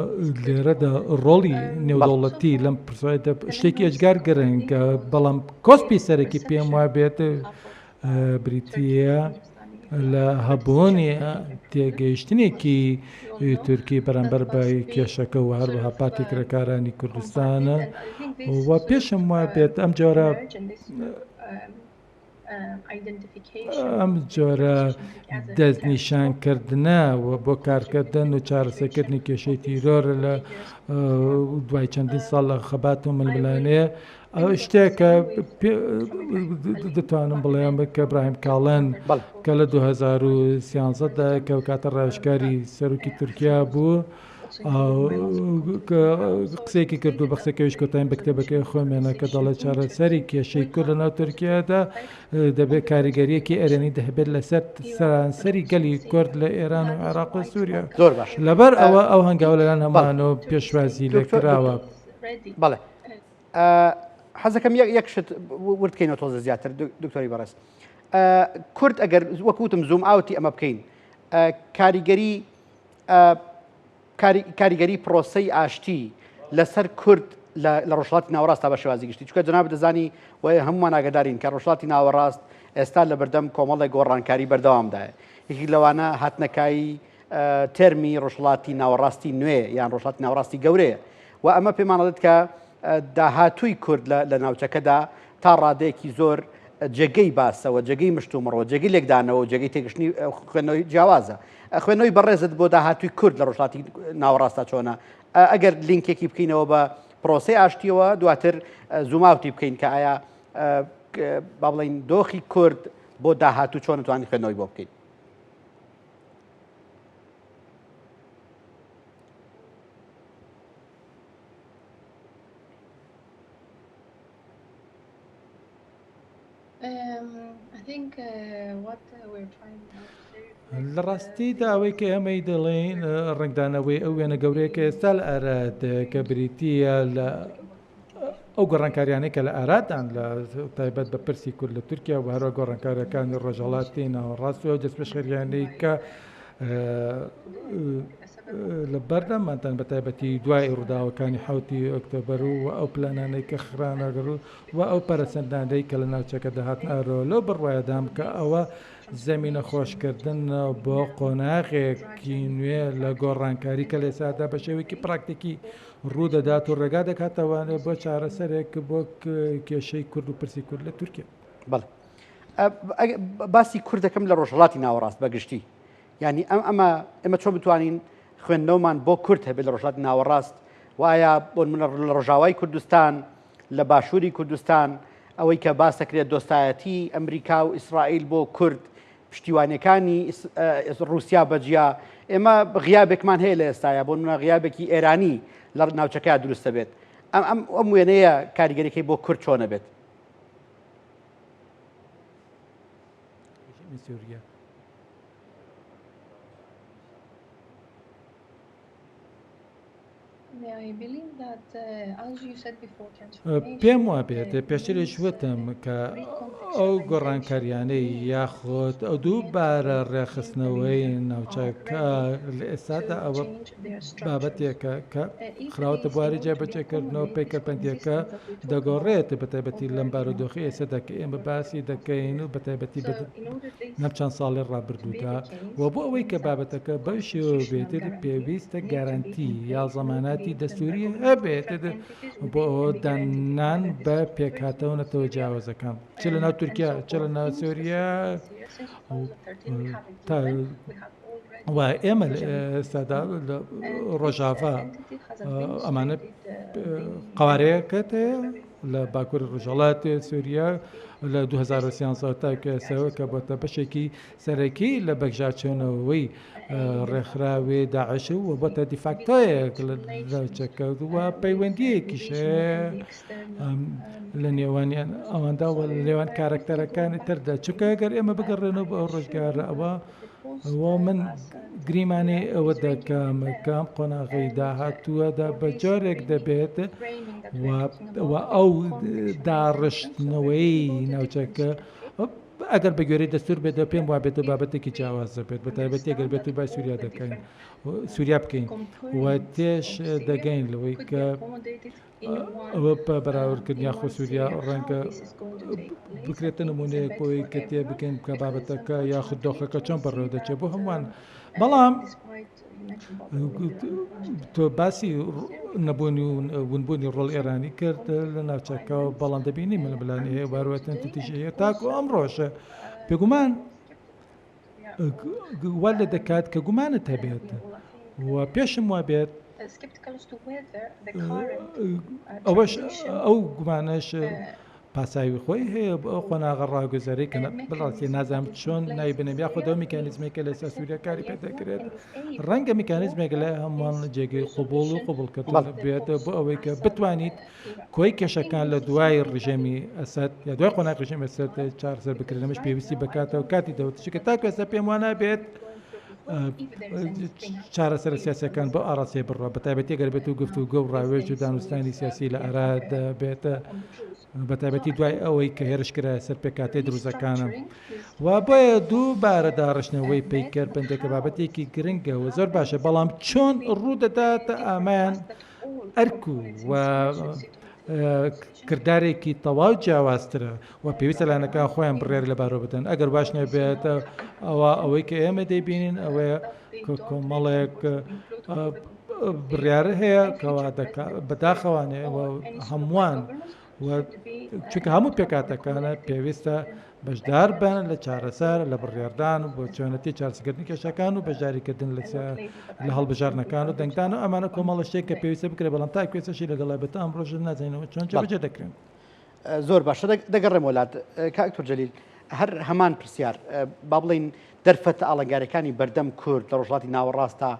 Speaker 3: لێرەدا ڕۆڵی نێودەوڵەتی لەم پرسایدا شتێکی ئێجگار گرنگە بەڵام کۆسپی سەرەکی پێم وابێت بریتە. لە هەبوونی تێگەیشتنێکی تورکی بەرامبەر بە کێشەکە و هەروەها پارتی کرێکارانی کوردستان و پێشم وابێت ئەم جۆرە ئەم جۆرە دەستنیشانکردنە و بۆ کارکردن و چارەسەرکردنی کێشەی تیرۆر لە دوای چەندین ساڵ لە خەبات و ململانێ شتێکە دەتوانم بڵێم کە براهیم کاڵن کە لە 2013 دا کە کاتە ڕاوێژکاری سەرۆکی تورکیا بوو قسەیەکی کرد و بە قسەکەویش کۆتاییم بە کتێبەکەی خۆمێنە کە دەڵێت چارەسەری کێشەی کورد لەناو تورکیادا دەبێت کاریگەریەکی ئەرێنی دەبێت لەسەر سەرانسەری گەلی کورد لە ئێران و عێراق و سووریا
Speaker 1: زۆر باش
Speaker 3: لەبەر ئەوە ئەو هەنگاوە لەلایەن هەمووانەوە پێشوازی لێکراوە.
Speaker 1: بەڵێ حەزەکەم یەک شت وردکەینەوە تۆزە زیاتر دکتۆری بەڕێز کورد ئەگەر وەکوتم zoom out ی ئەمە بکەین کاریگەری کاریگەری پرۆسەی ئاشتی لەسەر کورد لە ڕۆژهەڵاتی ناوەڕاستدا بە شێوازی گشتی چونکە جەنابت دەزانی و هەمومان ئاگدارین کە ڕۆژهەڵاتی ناوەڕاست ئێستا لە بەردەم کۆمەڵێک گۆڕانکاری بەردەوامدایە یەکێک لەوانە هاتنەکایی تێرمی ڕۆژهەڵاتی ناوەڕاستی نوێ یان ڕۆژهەڵاتی ناوەڕاستی گەورەیە و ئەمە پێمان دەڵێت کە داهاتووی کورد لە ناوچەکەدا تا ڕادەیەکی زۆر جێگەی باسەوە جێگەی مشتومڕەوە جێگەی لێکدانەوە و جێگەی تێگەشتنی خوێندنەوەی جیاوازە خوێندنەوەی بەڕێزت بۆ داهاتووی کورد لە ڕۆژهەڵاتی ناوەڕاستدا چۆنە ئەگەر لینکێکی بکەینەوە بە پرۆسەی ئاشتیەوە دواتر zoom out ی بکەین کە ئایا با بڵین دۆخی کورد بۆ داهاتوو چۆن توانین خوێندنەوەی بۆ بکەین؟
Speaker 3: لە ڕاستیدا ئەوەی کە ئێمەی دەڵێین ڕەنگدانەوەی ئەو وێنە گەورەیە کە ئێستا لە ئارادایە کە بریتییە لە ئەو گۆڕانکاریانەی کە لە ئارادان لە تایبەت بە پرسی کورد لە تورکیا و هەروە گۆڕانکاریەکانی ڕۆژهەڵاتی ناوەڕاست و ئەو دەستپێشخەریانەی کە لە بەردەمماندان بە تایبەتی دوای ڕووداوەکانی حەوتی ئۆکتۆبەر و ئەو پلانانەی کە خرانەگەڕ و ئەو پەرەسەندانەی کە لە ناوچەکە دەهاتنە ئارەوە لەو بڕوایەدام کە ئەوە زەمینە خۆشکردن بۆ قۆناغێکی نوێ لە گۆڕانکاری کە لە ئێستادا بە شێوەیەکی پراکتیکی ڕوودەدات و ڕێگا دەکاتەوە بۆ چارەسەرێک بۆ کێشەی کورد و پرسی کورد لە تورکیا.
Speaker 1: بەڵێ باسی کورد دەکەم لە ڕۆژهەڵاتی ناوەڕاست بە گشتی یعنی ئەم ئەمە ئێمە چۆن بتوانین خوێندنەوەمان بۆ کورد هەبێت لە ڕۆژهەڵاتی ناوەڕاست و ئایا بۆ نمونە لە ڕۆژاوای کوردستان لە باشووری کوردستان ئەوەی کە باس دەکرێت دۆستایەتی ئەمریکا و ئیسرائیل بۆ کورد پشتیوانەکانی ڕوسیا بەجیا ئێمە غیابێکمان هەیە لە ئێستاە بۆ نمونە غیابێکی ئێرانی لە ناوچەکە دروستە بێت ئەم ئەم ئەم وێنەیە کاریگەریەکەی بۆ کورد چۆنە بێت؟
Speaker 3: سووریا. پێم وابێت پێشتریش وتم کە ئەو گۆڕانکاریانەی یاخود ئەو دووبارە ڕێکخستنەوەی ناوچەکە لە ئێستادا ئەوە بابەتێکە کە خراوەتە بواری جێبەجێکردنەوە پەیکەربەندیەکە دەگۆڕێت بە تایبەتی لەم بارودۆخی ئێستادا کە ئێمە باسی دەکەین و بە تایبەتی لەم چەند ساڵی ڕابردوودا و بۆ ئەوەی کە بابەتەکە بەو شێوە بێت پێویستە گەرەنتی یا زەماناتی دەستوری هەبێت بۆ دانان بە پێکهاتە و نەتەوە جیاوازەکان چ لە ناو تورکیا چ لە ناو سووریا تا و ئێمە لە ئێستادا لە ڕۆژاڤا ئەمانە قوارەیەکەت هەیە لە باکووری ڕۆژهەڵاتی سووریا لە 2013 تا ئێستاوە کە بۆتە بەشێکی سەرەکی لە بەگژاچوونەوەی ڕێکخراوی داعش و بۆتە دیفاکتۆیەک لە ناوچەکە و پەیوەندییەکیش هەیە لە نێوانیان ئەواندا و لە نێوان کارەکتەرەکانی تردا چونکە ئەگەر ئێمە بگەڕێنەوە بۆ ئەو ڕۆژگارە ئەوە و من گریمانەی ئەوە دەکەم کە ئەم قۆناغەی داهاتووەدا بە جۆرێک دەبێت و ئەو داڕشتنەوەی ناوچەکە. ئەگەر بە گوێرەی دەستور بێت پێم وا بێتە بابەتێکی جیاواز دەبێت بە تایبەتی ئەگەر بێت و بای سووریا دەکەین سووریا بکەین و تێش دەگەین لەوەی کە ئەوە بە بەراوردکردن یاخۆ سووریا ڕەنگە بکرێتە نمونەیەک بۆی کە تێ بگەین کە بابەتەکە یاخود دۆخەکە چۆن بەڕێوە دەچێت بۆ هەمووان بەڵام تۆ باسی نەبوونی و ونبوونی ڕۆڵ ئێرانی کرد لە ناوچەکە بەڵام دەبینی ململانێ هەیە باروەتەن تیژ هەیە تاکو ئەم ڕۆژە بێگومان وا لێ دەکات کە گومانت هەبێت و پێشم وا بێت ئەوەش ئەو گومانەش پاساوی خۆی هەیە بۆ ئەو قۆناغە ڕاگوزەرەی کە بەڕاستی نازانم چۆن ناوی بنێم یاخود ئەو میکانیزمێک کە لە ئێستا سووریا کاری پێ دەکرێت ڕەنگە میکانیزمێک لای هەمووان جێگەی قبوڵ و قبوڵکردن بێت بۆ ئەوەی کە بتوانیت کۆی کێشەکان لە دوای ڕژێمی ئەسەد یا دوای قۆناغی ڕژێمی ئەسەد چارەسەر بکرێن ئەمەش پێویستی بەکاتەوە کاتی دەوت چونکە تاکو ئێستا پێم وا نابێت چارەسەرە سیاسەکان بۆ ئاراستەی بڕوا بە تایبەتی گەر بێت و گفتوگۆ و ڕاوێژ و دانوستانی سیاسی لە ئارادا بێت بە تایبەتی دوای ئەوەی کە هێرش کرایە سەر پێکهاتەی دروزەکانە و بۆیە دووبارە داڕشتنەوەی پەیکەر بەندێکە بابەتێکی گرنگە و زۆر باشە بەڵام چۆن ڕوودەدات ئامان ئەرک و کردارێکی تەواو جیاوازترە و پێویستە لایەنەکان خۆیان بڕیاری لەبارەوە بدەن ئەگەر باش نەبێت ئەوە ئەوەی کە ئێمە دەیبینین ئەوەیە کە کۆمەڵێک بڕیار هەیە کەوا دەکا بەداخەوانێ هەمووان و چونکە هەموو پێکاتەکانە پێویستە بەشدار بن لە چارەسەر لە بڕیاردان و بۆ چۆنەتی چارەسەرکردنی کێشەکان و بەشداریکردن لە لە هەڵبژاردنەکان و دەنگدان و ئەمانە کۆمەڵە شتێک کە پێویستە بکرێت بەڵام تا کوێسەشی لەگەڵ بێت ئەم ڕۆژە نازانینەوە چۆن جێبەجێ دەکرێن.
Speaker 1: زۆر باشە دەگەڕێمەوە لات کاک دکتۆر جەلیل هەر هەمان پرسیار با بڵین دەرفەتە ئاڵنگاریەکانی بەردەم کورد لە ڕۆژهەڵاتی ناوەڕاستە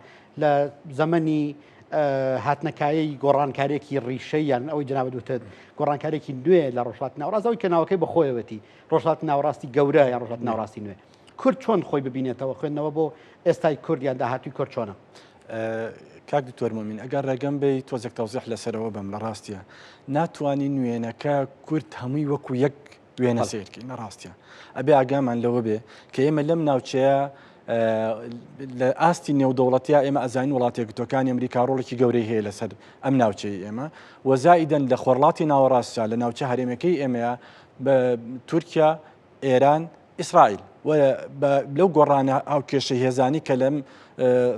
Speaker 1: لە زەمەنی هاتنەکایەی گۆڕانکارێکی ڕیشەی یان ئەوەی جنابەت وتت گۆڕانکارێکی نوێ لە ڕۆژهەڵاتی ناوەڕاست ئەوەی کە ناوەکەی بەخۆیەوەتی ڕۆژهەڵاتی ناوەڕاستی گەورە یان ڕۆژهەڵاتی ناوەڕاستی نوێ کورد چۆن خۆی ببینێتەوە خوێندنەوە بۆ ئێستای کورد یان داهاتوی کورد چۆنە؟
Speaker 2: کاک دکتۆر مومین ئەگەر ڕێگەم بێی تۆزێک تەوزیح لەسەرەوە بم لە ڕاستیە ناتوانین وێنەکە کورد هەمووی وەکو یەک وێنە سیرکەین لە ڕاستیە ئەبێ ئاگامان لەوە بێ کە ئێمە لەم ناوچەیە لە ئاستی نێودەوڵەتیا ئێمە ئەزانین وڵاتە یەکگرتووەکانی ئەمریکا ڕۆڵێکی گەورەی هەیە لەسەر ئەم ناوچەی ئێمە وەزائیدەن لە خۆرڵاتی ناوەڕاستە لە ناوچە هەرێمەکەی ئێمەیە بە تورکیا ئێران ئیسرائیل و لەو گۆڕانە هاوکێشە هێزانی کە لەم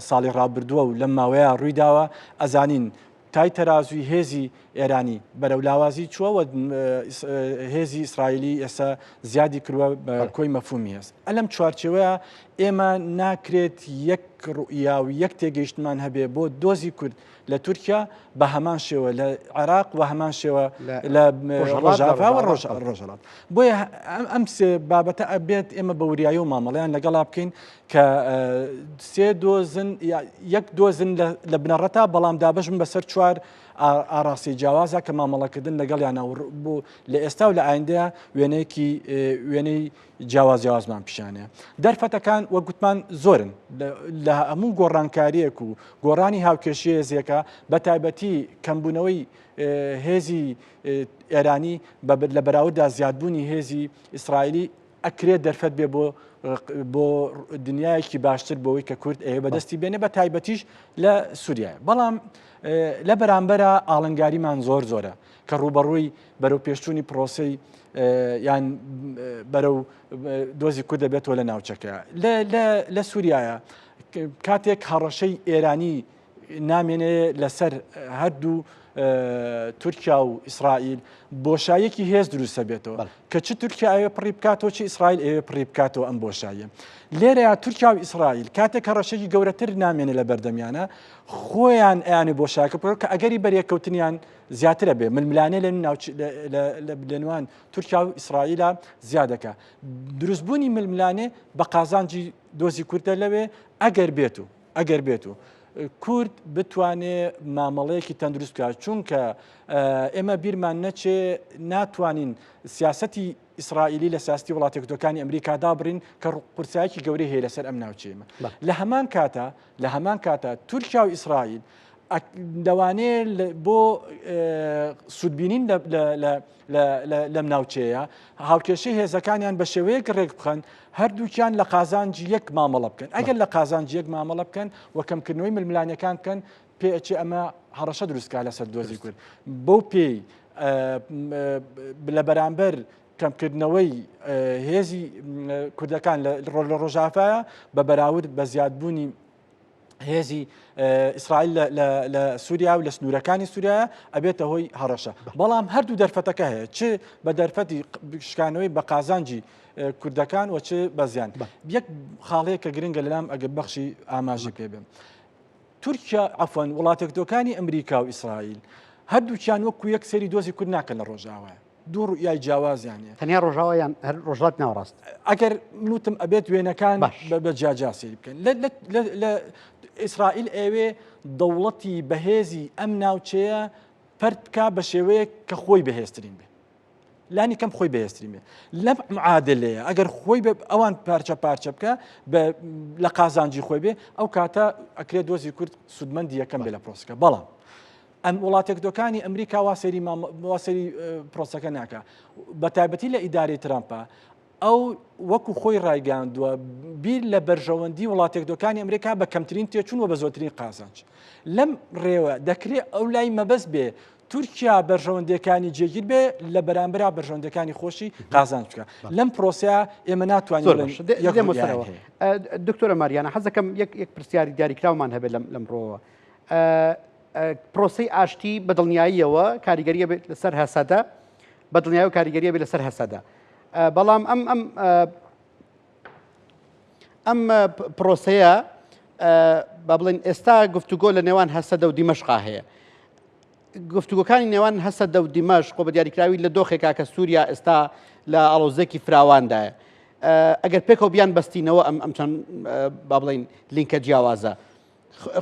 Speaker 2: ساڵی ڕابردووە و لەم ماوەیە ڕوویداوە ئەزانین تای تەرازووی هێزی ئێرانی بەرەو لاوازی چووە و هێزی ئیسرائیلی ئێستا زیادی کردووە بە کۆی مەفهومی هێز. ئەلەم چوارچێوەیە ئێمە ناکرێت یەک ڕوئیا و یەک تێگەیشتمان هەبێ بۆ دۆزی کورد لە تورکیا بە هەمان شێوە لە عێراق و هەمان شێوە لە ڕۆژاڤا و ڕۆژهەڵات. بۆیە ئەم سێ بابەتە ئەبێت ئێمە بە وریایی و مامەڵەیان لەگەڵا بکەین کە سێ دۆزن یەک دۆزن لە بنەڕەتا بەڵام دابەشن بەسەر چوار ئاراسی جیاوازە کە مامەڵەکردن لەگەڵیانە بۆ لە ئێستا و لە ئایندەیە وێنەیەکی وێنەی جیاواز جیاوازمان پیشانەیە دەرفەتەکان وە گوتمان زۆرن لە هەموو گۆڕانکاریەک و گۆڕانی هاوکێشی هێزێکە بە تایبەتی کەمبوونەوەی هێزی ئێرانی لە بەراورددا زیادبوونی هێزی ئیسرائیلی ئەکرێت دەرفەت بێ بۆ بۆ دنیایەکی باشتر بۆەوەی کە کورد ئەوێ بەدەستی بێنێ بە تایبەتیش لە سووریای بەڵام لە بەرامبەرە ئاڵنگاریمان زۆر زۆرە کە ڕوبەڕووی بەرەو پێشچوونی پرۆسی یان بەرەو دۆزی کورد دەبێتەوە لە ناوچەکە لە سووریایە کاتێک هەڕەشەی ئێرانی نامێنێ لەسەر هەردوو تورکیا و ئیسرائیل بۆشایەکی هێز دروستە بێتەوە کە چ تورکیا ئەوێ پڕی بکاتەوە چ ئیسرائیل ئەوێ پڕی بکاتەوە ئەم بۆشاییە لێرەیە تورکیا و ئیسرائیل کاتێک کە ڕەشێکی گەورەتر نامێنێ لە بەردەمیانە خۆیان ئەیانێ بۆشاکە پڕ کە ئەگەری بەرێککەوتنیان زیاترە بێ ململانێ لە ناوچ لە نێوان تورکیا و ئیسرائیلە زیادەکە دروستبوونی ململانێ بە قازانجی دۆزی کوردە لەوێ ئەگەر بێت و ئەگەر بێت و کورد بتوانێ مامەڵەیەکی تەندروست بکات چونکە ئێمە بیرمان نەچێ ناتوانین سیاستی ئیسرائیلی لە سیاستی وڵاتە یەکگرتووەکانی ئەمریکا دابڕین کە قورسایەکی گەورەی هەیە لەسەر ئەم ناوچەیەمە لە هەمان کاتە لە هەمان کاتە تورکیا و ئیسرائیل. لەوانەیە بۆ سوودبینین لەم ناوچەیە هاوکێشەی هێزەکانیان بە شێوەیەک ڕێک بخەن هەردووکیان لە قازانجی یەک مامەڵە بکەن ئەگەر لە قازانجی یەک مامەڵە بکەن و کەمکردنەوەی ململانەکان بکەن پێچێ ئەمە هەڕەشە دروستکا لەسەر دۆزی کورد بەو پێی لە بەرامبەر کەمکردنەوەی هێزی کوردەکان لە ڕۆژافایە بە بەراورد بە زیادبوونی هێزی ئیسرائیل لە سووریا و لە سنوورەکانی سووریا ئەبێتە هۆی هەڕەشە بەڵام هەردوو دەرفەتەکە هەیە چ بە دەرفەتی شکانەوەی بە قازانجی کوردەکان و چ بەزیان یەک خاڵەیە کە گرنگە لەلام ئەگەر بەخشی ئاماژی پێ بێم تورکیا عفوەن وڵاتێکتۆکانی ئەمریکا و ئیسرائیل هەردووکیان وەکو یەک سەری دۆزی کورد ناکەن لە ڕۆژاوایە دوو ڕوئیای جیاوازیان هەیە.
Speaker 1: تەنیا ڕۆژاوا یان هەر ڕۆژهەڵاتی ناوەڕاست؟
Speaker 2: ئەگەر من وتم ئەبێت وێنەکان بە جیاجیا سەیری بکەن. لە ئیسرائیل ئەوێ دەوڵەتی بەهێزی ئەم ناوچەیە پەرت بکا بە شێوەیەک کە خۆی بەهێزترین بێ. لانی کەم خۆی بەهێزترین بێ. لەم معادلەیە ئەگەر خۆی ئەوان پارچە پارچە بکە لە قازانجی خۆی بێ ئەو کاتە ئەکرێت دۆزی کورد سوودمەندی یەکەم بێ لە پرۆسەکە بەڵام ئەم وڵاتێکدۆکانی ئەمریکا وا سەیری وا سەیری پرۆسەکە ناکا بە تایبەتی لە ئیدارەی ترامپە ئەو وەکو خۆی ڕایگەاندووە بیر لە بەرژەوەندی وڵاتێکدۆکانی ئەمریکا بە کەمترین تێچون و بە زۆرترین قازانج لەم ڕێوە دەکرێت ئەو لای مەبەست بێ تورکیا بەرژەوەندەکانی جێگیر بێ لە بەرامبەرا بەرژەوەندەکانی خۆشی قازانج بکە لەم پرۆسەیە ئێمە ناتوانین
Speaker 1: دکتۆرە ماریانە حەزەکەم یەک یەک پرسیاری دیاریکراومان هەبێت لەم لەم ڕۆوە پرۆسەی ئاشتی بە دڵنیاییەوە کاریگەریە بێت لەسەر هەسەدە بە دڵنیایی و کاریگەریە بێت لەسەر هەسەدە بەڵام ئەم ئەم ئەم پرۆسەیە با بڵێن ئێستا گفتوگۆ لە نێوان هەسەدە و دیمەشقا هەیە گفتوگۆکانی نێوان هەسەدە و دیمەشق و بە دیاریکراوی لە دۆخێکا کە سووریا ئێستا لە ئاڵۆزێکی فراواندایە ئەگەر پێکەوە بیان بەستینەوە ئەم ئەم چەند با بڵین لینکە جیاوازە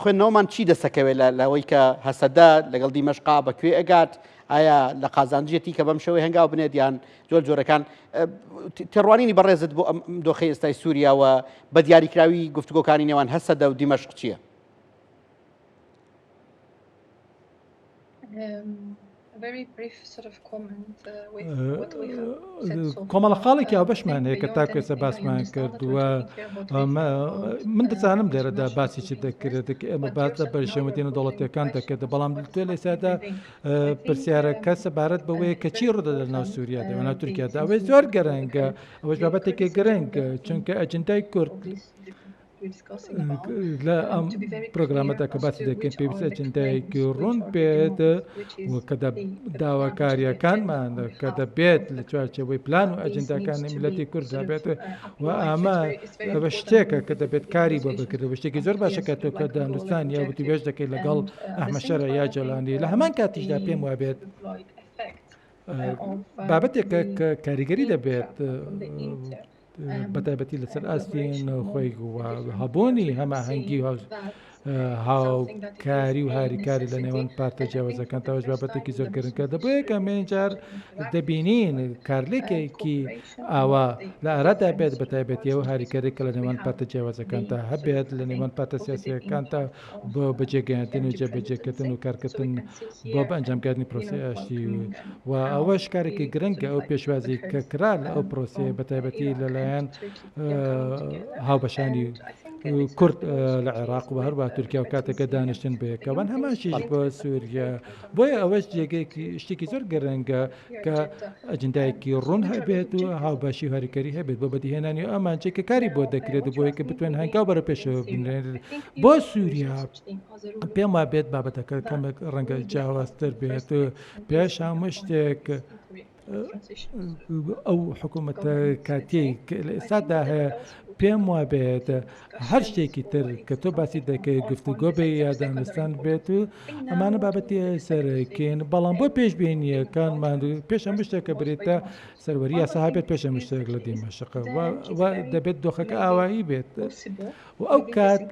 Speaker 1: خوێندنەوەمان چی دەسەکەوێت لە لەوەی کە هەسەدە لەگەڵ دیمەشقا بە کوێ ئەگات ئایا لە قازانجیەتی کە بەم شێوەی هەنگاو بنێت یان جۆر جۆرەکان تێڕوانینی بەڕێزت بۆ ئەم دۆخی ئێستای سووریاوە بە دیاریکراوی گفتوگۆکانی نێوان هەسەدە و دیمەشق چییە؟
Speaker 3: کۆمەڵە خاڵێکی هاوبەشمان هەیە کە تاکو ئێستا باسمان کردووە من دەزانم لێرەدا باسی چی دەکرێت کە ئێمە باس لە بەرژەوەندی نێودەوڵەتیەکان دەکرێت بەڵام تۆ لە ئێستادا پرسیارەکە سەبارەت بەوەیە کە چی ڕوودەدات لە ناو سووریادا و ناو تورکیادا ئەوەی زۆر گرنگە ئەوەش بابەتێکی گرنگە چونکە ئەجندای کورد لە ئەم پرۆگرامەدا کە باسی دەکەین پێویستە ئەجندایەکی ڕوون بێت و کە داواکاریەکانمان کە دەبێت لە چوارچێوەی پلان و ئەجنداکانی میلەتی کورددا بێت و ئەمە بە شتێکە کە دەبێت کاری بۆ بکرێت و شتێکی زۆر باشە کە تۆ کە دانوستان یا وتوبێژ دەکەیت لەگەڵ ئەحمەد شەرع یا جۆلانی لە هەمان کاتیشدا پێم وابێت بابەتێکە کە کاریگەری دەبێت بەتایبەتی لەسەر ئاستی ناوخۆی و هەبوونی هەماهەنگی و هاوکاری و هاریکاری لە نێوان پارتە جیاوازەکان تاوەش بابەتێکی زۆر گرنگە دەبوو یەکەمین جار دەبینین کارلێکێکی ئاوا لە ئارادا بێت بە تایبەتی ئەو هاریکاری کە لە نێوان پارتە جیاوازەکاندا هەبێت لە نێوان پارتە سیاسیەکاندا بۆ بەجێگەیاندن و جێبەجێکردن و کارکردن بۆ بە ئەنجامگەیاندنی پرۆسەی ئاشتی و ئەوەش کارێکی گرنگە ئەو پێشوازی کە کرا لە ئەو پرۆسەیە بە تایبەتی لەلایەن هاوبەشانی کورد لە عێراق و هەروە تورکیا و کاتێکە دانیشتن بەیەکەوەن هەماشیش بۆ سووریا بۆیە ئەوەش جێگەیەکی شتێکی زۆر گرنگە کە ئەجندایەکی ڕوون هەبێت و هاوبەشی و هاریکاری هەبێت بۆ بەدیهێنانی ئەو ئامانجەی کە کاری بۆ دەکرێت و بۆیە کە بتوانن هەنگاو بەرەو پێشەوە بنرێن بۆ سووریا پێم وا بێت بابەتەکە کەمێک ڕەنگە جیاوازتر بێت پێش هەموو شتێک ئەو حکوومەتە کاتیەی کە لە ئێستادا هەیە پێم وابێت هەر شتێکی تر کە تۆ باسی دەکەی گفتوگۆ بێ یا دانوستان بێت و ئەمانە بابەتی سەرەکین بەڵام بۆ پێشبینیەکانمان پێش ئەم شتێکە برێتە سەروەری یاسا هەبێت پێش ئەم شتێک لە دیمەشق و دەبێت دۆخەکە ئاوایی بێت و ئەو کات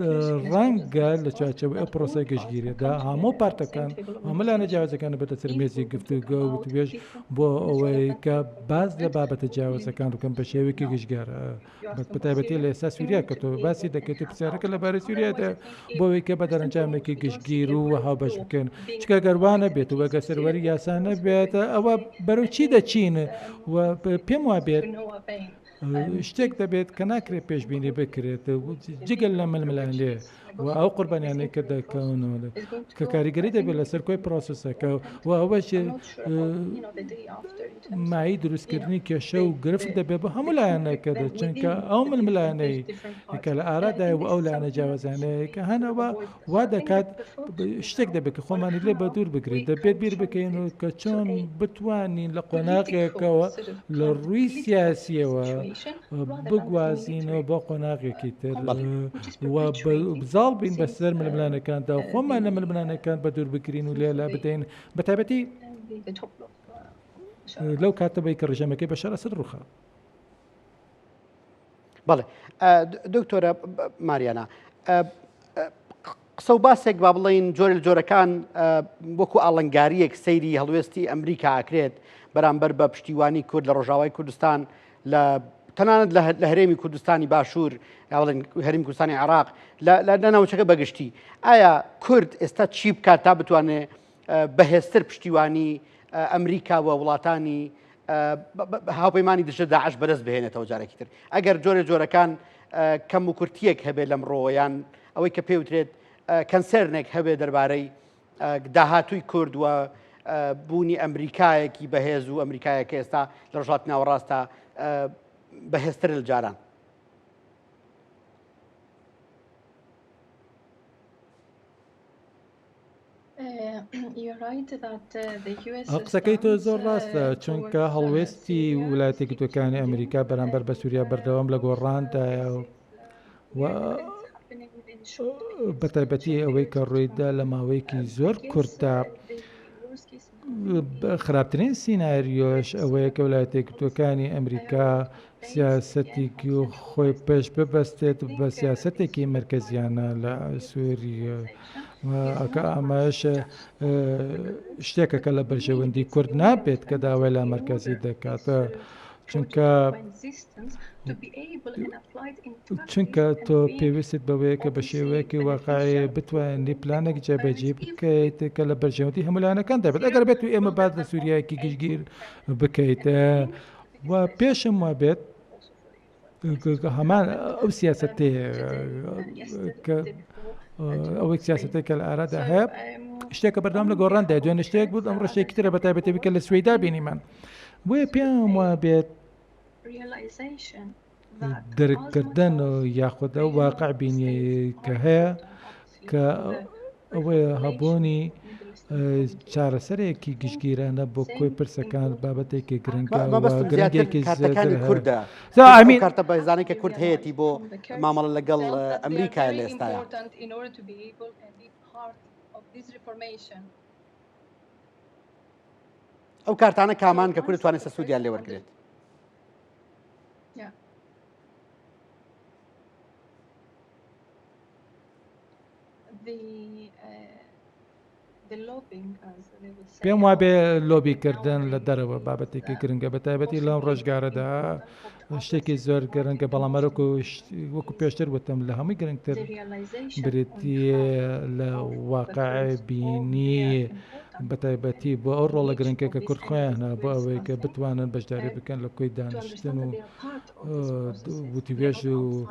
Speaker 3: ڕەنگە لە چوارچێوەی ئەو پرۆسەی گشتگیریدا هەموو پارتەکان هەموو لایەنە جیاوازەکان بێتە سەر مێزی گفتوگۆ و وتوێژ بۆ ئەوەی کە باس لە بابەتە جیاوازەکان بکەن بە شێوەیەکی گشتگیر بە تایبەتی. بەتایبەتی لە ئێستا سووریا کە تۆ باسی دەکەیت و پرسیارەکە لەبارەی سووریادا بۆ ئەوەی کە بە دەرەنجامێکی گشتگیر و هاوبەش بکەن چکە گەر وا نەبێت و گەر سەروەری یاسا نەبێت ئەوە بەرەو چی دەچین و پێم وا بێت شتێک دەبێت کە ناکرێت پێشبینی بکرێت جگەل لە ململانێ و ئەو قوربانیانەی کە دەکەونەوە کە کاریگەری دەبێت لەسەر کۆی پرۆسسەکە و ئەوەش مایەی دروستکردنی کێشە و گرفت دەبێت بۆ هەموو لایەنێکە چونکە ئەو ململانەی کە لە ئارادای و ئەو لایەنە جیاوازانەیە کە هەنەوە وا دەکات شتێک دەبێت کە خۆمانی لێ بە دوور بگرین دەبێت بیر بکەین و کە چۆن بتوانین لە قۆناغێکەوە لە ڕووی سیاسیەوە بگوازینەوە بۆ قۆناغێکی تر و زاڵ بین بەسەر ململانەکاندا و خۆمان لە ململانەکان بە دوور بگرین و لێ لا بدەین بە تایبەتی لەو کاتە بەی کە ڕژێمەکەی بەشار ئەسەد ڕوخا.
Speaker 1: بەڵێ دکتۆرە ماریانا قسە و باسێک با بڵین جۆرە جۆرەکان وەکو ئاڵنگاریەک سەیری هەڵوێستی ئەمریکا ئاکرێت بەرامبەر بە پشتیوانی کورد لە ڕۆژاوای کوردستان لە تەنانەت لە هەرێمی کوردستانی باشوور یاڵێن هەرێمی کوردستانی عراق لە ناوچەکە بەگشتی ئایا کورد ئێستا چی بکات تا بتوانێت بەهێزتر پشتیوانی ئەمریکا و وڵاتانی هاوپەیمانی دژە داعش بەدەست بهێنێتەوە جارێکی تر ئەگەر جۆرە جۆرەکان کەم و کورتیەک هەبێت لەمڕۆوە یان ئەوەی کە پێوترێت concern ێک هەبێ دەربارەی داهاتووی کورد و بوونی ئەمریکایەکی بەهێز و ئەمریکایەک ئێستا لە ڕۆژهەڵاتی ناوەڕاستە بەهێزتر لە جاران.
Speaker 3: قسەکەی تۆ زۆر ڕاستە چونکە هەڵوێستی ویلایەتە یەکگرتووەکانی ئەمریکا بەرامبەر بە سووریا بەردەوام لە گۆڕاندایە و بەتایبەتی ئەوەی کە ڕوویدا لە ماوەیەکی زۆر کورتدا خراپترین سیناریۆش ئەوەیە کە ویلایەتە یەکگرتووەکانی ئەمریکا سیاسەتێکی خۆی پشت ببەستێت بە سیاسەتێکی مەرکەزیانە لە سووریە کە ئەمەش شتێکە کە لە بەرژەوەندی کورد نابێت کە داوای لە مەرکەزی دەکات چونکە چونکە تۆ پێویستت بەوەیە کە بە شێوەیەکی واقعی بتوانانی پلانێک جێبەجێ بکەیت کە لە بەرژەوەندی هەموو لایەنەکان دەبێت ئەگەر بێت و ئێمە باس لە سووریایەکی گشتگیر بکەیت و پێشم وابێت هەمان ئەو سیاسەتەیە کە ئەوەی سیاسەتێک کە لە ئارادا هەیە شتێکە بەردەوام لە گۆڕاندا دوێنێ شتێک بوو ئەمڕۆ شتێکی ترە بە تایبەتی بکە لە سویدا بینیمان بۆیە پێم وا بێت دەرککردن یاخود ئەو واقع بینی کە هەیە کە ئەوەیە هەبوونی چارەسەرێکی گشتگیرانە بۆ کۆی پرسەکان بابەتێکی گرنگە
Speaker 1: گرنگێکی کارتەکانی کوردە کارتە بەزانێک کە کورد هەیەی بۆ مامەڵە لەگەڵ ئەمریکا لە ئێستاە. ئەو کارتانە کامان کە کورد توانێت سوودیان لێ وەرگێت؟
Speaker 3: پێم وابێ لۆبیکردن لە دەرەوە بابەتێکی گرنگە بە تایبەتی لەم ڕۆژگارەدا شتێکی زۆر گرنگە بەڵام هەرۆکو وەکو پێشتر وتم لە هەمووی گرنگتر بریتە لە واقع بینی بە تایبەتی بۆ ئەو ڕۆڵە گرنگە کە کورد خۆیان بۆ ئەوەی کە بتوانن بەشداری بکەن لە کۆی دانیشتن و وتوێژ و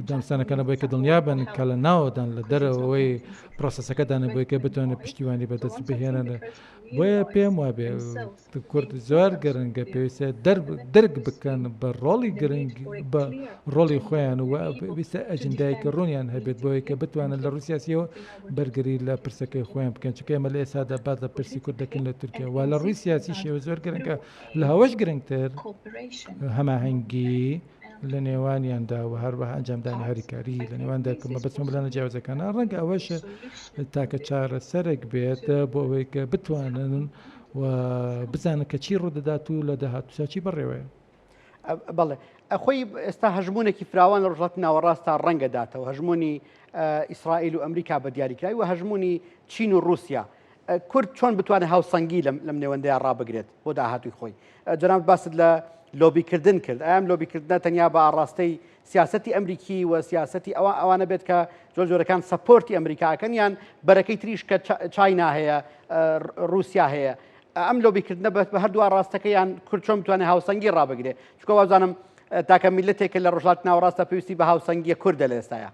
Speaker 3: دانوستانەکانە بۆی کە دڵنیا بن کە لە ناوەدان لە دەرەوەی پرۆسەسەکەدانە بۆی کە بتوانێت پشتیوانی بەدەست بهێنن بۆیە پێم وابێ کورد زۆر گرنگە پێویستە دەرک بکەن بە ڕۆڵی گرنگ بە ڕۆڵی خۆیان و پێویستە ئەجندایەکی ڕوونیان هەبێت بۆی کە بتوانن لە ڕووی سیاسیەوە بەرگری لە پرسەکەی خۆیان بکەن چونکە ئێمە لە ئێستادا باس لە پرسی کورد دەکەین لە تورکیا و لە ڕووی سیاسی شێوە زۆر گرنگە لە هەوەش گرنگتر هەماهەنگی لە نێوانیاندا و هەروەها ئەنجامدانی هاریکاری لە نێواندا کە مەبەستمە بلانە جیاوازەکانە ڕەنگە ئەوەش تاکە چارەسەرێک بێت بۆ ئەوەی کە بتوانن و بزانن کە چی ڕوودەدات و لە داهاتوودا چی بەڕێوەیە.
Speaker 1: بەڵێ خۆی ئێستا هەژمونێکی فراوان لە ڕژڵەت ناوەڕاستتا ڕەنگە داتەوە هەژمونی ئیسرائیل و ئەمریکا بە دیاریکراوی و هەژمونی چین و رووسیا کورد چۆن بتوانێت هاوسەنگی لەم نێوەندەیە ڕابگرێت بۆ داهاتووی خۆی؟ جەنابت باست لە لۆبیکردن کرد ئایا ئەم لۆبیکردنە تەنیا بە ئاڕاستەی سیاسەتی ئەمریکی و سیاسەتی ئەوە ئەوانە بێت کە زۆر جۆرەکان support ی ئەمریکاکەن یان بەرەکەی تریش کە چاینا هەیە رووسیا هەیە ئەم لۆبیکردنە بە هەردوو ئاڕاستەکە یان کورد چۆن بتوانێت هاوسەنگی ڕابگرێ چونکە وازانم تاکە میلەتێکە لە ڕۆژهەڵاتی ناوەڕاستە پێویستی بە هاوسەنگیە کوردە لە ئێستایا.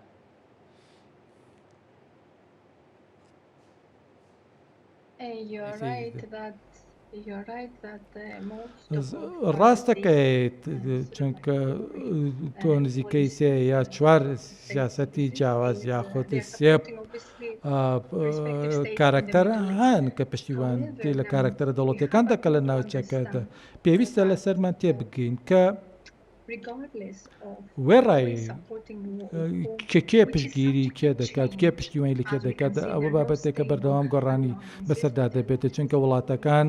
Speaker 3: ڕاستەکەیت چونکە تۆ نزیکەی سێ یا چوار سیاسەتی جیاواز یاخود سێ کارەکتەر هەن کە پشتیوان لە کارەکتەرە دەوڵەتەکان دەکە لە ناوچەکەدا پێویستە لەسەرمان تێبگەین کە وێڕای کە کێ پشتگیری کێ دەکات کێ پشتیوانی لە کێ دەکات ئەوە بابەتێکە بەردەوام گۆڕانی بەسەردا دەبێت چونکە وڵاتەکان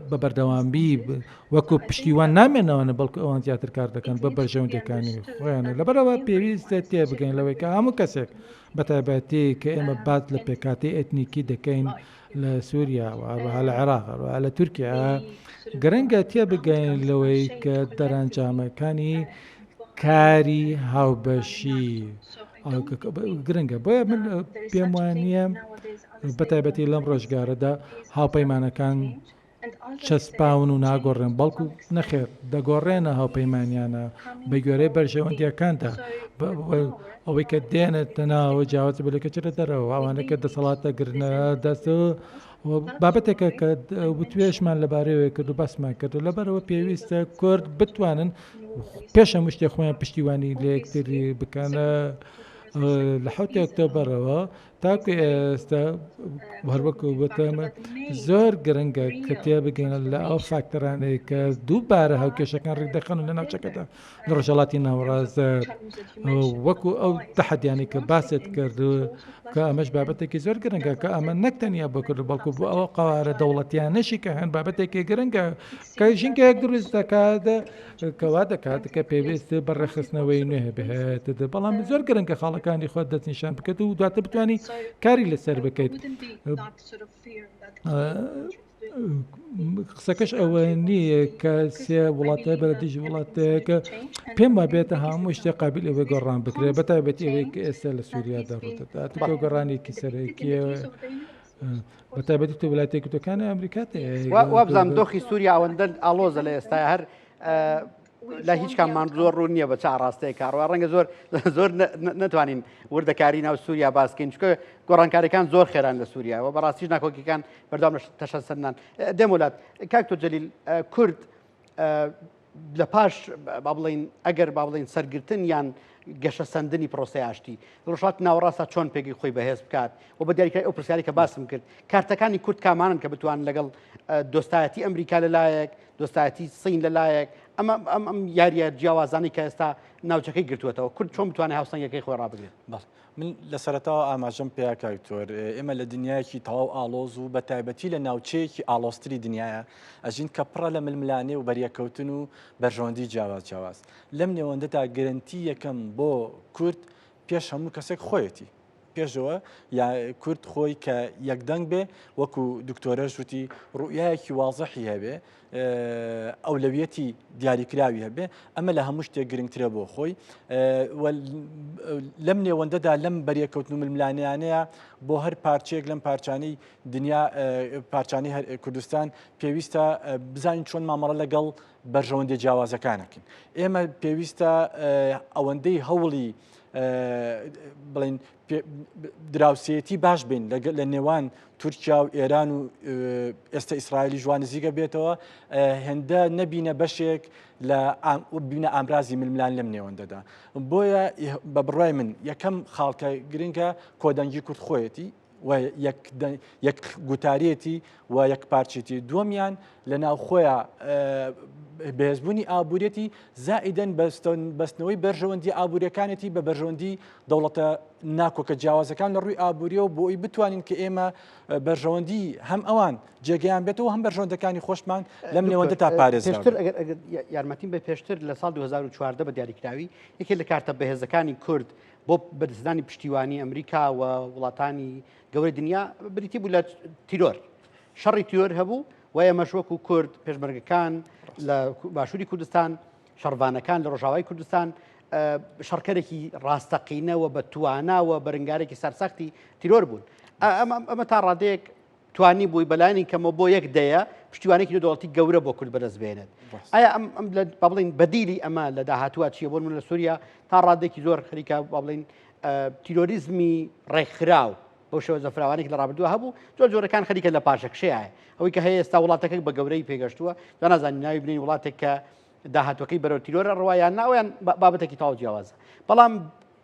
Speaker 3: بە بەردەوامی وەکو پشتیوان نامێنەوەە بەڵکو ئەوان زیاتر کار دەکەن بە بەرژەوەندەکانی خۆیان لەبەرەوە پێویستە تێبگەین لەوەی کە هەموو کەسێک بەتایبەتی کە ئێمە باس لە پێکاتی ئەتنیکی دەکەین لە سووریا و هەروەها لە عێراق هەروەها لە تورکیا گرنگە تێبگەین لەوەی کە دەرەنجامەکانی کاری هاوبەشی گرنگە بۆیە من پێم وانە بەتایبەتی لەم ڕۆژگارەدا هاوپەیمانەکان چەسپاون و ناگۆڕێن، بەڵکو نەخێر دەگۆڕێنە هاوپەیمانیانە بە گوێرەی بەرژەوەندییەکاندا، ئەوەی کە دێنێتە ناوەوە جیاوازە بە لەوەی کە چێتە دەرەوە، ئەوانەی کە دەسەڵات دەگرنە دەست و بابەتێکە کە وتوێژمان لەبارەیەوە کرد و باسمان کرد و لەبەرئەوە پێویستە کورد بتوانن پێش هەموو شتێک خۆیان پشتیوانی لە یەکتری بکەن لە حەوتی ئۆکتۆبەرەوە تاکو ئێستا هەروەک وتم زۆر گرنگە کە تێبگەین لە ئەو فاکتەرانەی کە دووبارە هاوکێشەکان ڕێکدەخەن لە ناوچەکەدا لە ڕۆژهەڵاتی ناوەڕاست وەکو ئەو تەحەدیانەی کە باست کرد کە ئەمەش بابەتێکی زۆر گرنگە کە ئەمە نەک تەنیا بۆ کرد بەڵکو بۆ ئەو قەوارە دەوڵەتیانەشی کە هەن بابەتێکی گرنگە کە ژینگەیەک دروست دەکات کە وا دەکات کە پێویست بە ڕێکخستنەوەی نوێ بێت بەڵام زۆر گرنگە خاڵەکانی خۆت دەستنیشان بکەیت و دواتر بتانی کاری لەسەر بکەیت قسەکەش ئەوە نییە کە سێ وڵاتە بەرە دژی وڵاتێک پێم وا بێتە هەموو شتێک قابل ئەوەی گۆڕان بکرێت بە تایبەتی ئەوەی کە ئێستا لە سووریا دەڕوودەدات گۆڕانێکی سەرەکیە بە تایبەتی تۆ وڵاتە یەکگرتووەکانی ئەمریکا
Speaker 1: وابزانم دۆخی سووریا ئەوەندە ئاڵۆزە لە ئێستا هەر لە هیچ کاممان زۆر ڕوون نییە بە چ ئاڕاستەیەک کاڕوە ڕەنگە زۆر زۆر نتوانین وردەکاری ناو سووریا باسکەین چکە گۆڕانکاریەکان زۆر خێران لە سووریا و بەڕاستیش ناکۆکیەکان بەردەوام لە تەشەسەندان دێمۆلات کاک تۆ جەلیل کورد لە پاش با بڵین ئەگەر با بڵین سەرگرتن یان گەشەسەندنی پرۆسەی ئاشتی ڕۆژهەڵاتی ناوەڕاستدا چۆن پێگەی خۆی بەهێز بکات و بە دیاریکراوی ئەو پرسیاری کە باسم کرد کارتەکانی کورد کامانن کە بتوانن لەگەڵ دۆستایەتی ئەمریکا لەلایەک دۆستایەتی سین لەلایەک ئەمە ئەم ئەم یاریە جیاوازانی کە ئێستا ناوچەکەی گرتووەتەوە کورد چۆن بتوانێت هاوسەنگەکەی خۆی ڕابگرێت؟
Speaker 2: بەڵێ من لە سەرەتاوە ئاماژەم پێیا کاک دکتۆر ئێمە لە دنیایەکی تەواو ئاڵۆز و بە تایبەتی لە ناوچەیەکی ئاڵۆزتری دنیاە ئەژین کە پڕە لە ململانێ و بەریەکەوتن و بەرژەوەندی جیاواز جیاواز لەم نێوەندەدا گرنتی یەکەم بۆ کورد پێش هەموو کەسێک خۆیەتی پێشەوە یا کورد خۆی کە یەکدەنگ بێ وەکو دکتۆرەش وتی ڕوئیایەکی وازحی هەبێ ئەولەویەتی دیاریکراوی هەبێ ئەمە لە هەموو شتێک گرنگترە بۆ خۆی لەم نێوەندەدا لەم بەریەکەوتن و ململانیانەیە بۆ هەر پارچەیەک لەم پارچانەی دنیا پارچانی کوردستان پێویستە بزانین چۆن مامەڵە لەگەڵ بەرژەوەندی جیاوازەکانەکەین ئێمە پێویستە ئەوەندەی هەوڵی بڵین دراوسێتی باش بین لە نێوان تورکیا و ئێران و ئێستا ئیسرائیلی جوان نزیکە بێتەوە هێندە نەبینە بەشێک لە بینە ئامرازی ململان لەم نێوەندەدا بۆیە بە بڕای من یەکەم خاڵکە گرنگە کۆدەنگی کورد خۆیەتی و یەک گوتاریەتی و یەک پارچێتی دووەمیان لە ناوخۆیە بەهێزبوونی ئابووریەتی زائیدەن بەستنەوەی بەرژەوەندی ئابووریەکانێتی بە بەرژەوەندی دەوڵەتە ناکۆکە جیاوازەکان لە ڕووی ئابووریەوە بۆ ئەوی بتوانین کە ئێمە بەرژەوەندی هەم ئەوان جێگەیان بێتەوە هەم بەرژەوەندەکانی خۆشمان لەم نێوەندە تا پارێز
Speaker 1: پێشتر ئەگەر ئەگەر یارمەتیم بە پێشتر لە ساڵ 2014 بە دیاریکراوی یەکێک لە کارتە بەهێزەکانی کورد بۆ بەدەستدانی پشتیوانی ئەمریکا و وڵاتانی گەورەی دنیا بریتی بوو لە تیرۆر شەڕی تیرۆر هەبوو و ئێمەش وەکو کورد پێشمەرگەکان لە باشووری کوردستان شەڕڤانەکان لە ڕۆژاوای کوردستان شەڕکەرێکی ڕاستەقینە و بە توانا و بەرنگارێکی سەرسەختی تیرۆر بوون. ئەمە تا ڕادەیەک توانی بووی بەلانی کەمەوە بۆ یەک دەیە پشتیوانێکی نێودەوڵەتی گەورە بۆ کورد بەدەست بێنێت. ئایا ئەم ئەم لە با بڵین بەدیلی ئەمە لە داهاتووە چییە بۆ من لە سووریا تا ڕادێکی زۆر خەریکە با بڵین تیرۆریزمی ڕێکخراو بەو شێوازە فراوانێک لە ڕابردووە هەبوو زۆر جۆرەکان خەریکە لە پاشەکشەیە ئەوەی کە هەیە ئێستا وڵاتەکە بە گەورەی پێگەشتووە جا نازانین ناوی بنین وڵاتێک کە داهاتوەکەی بەرەو تیرۆرە ڕوا یان ناویان بابەتێکی تاو جیاوازە بەڵام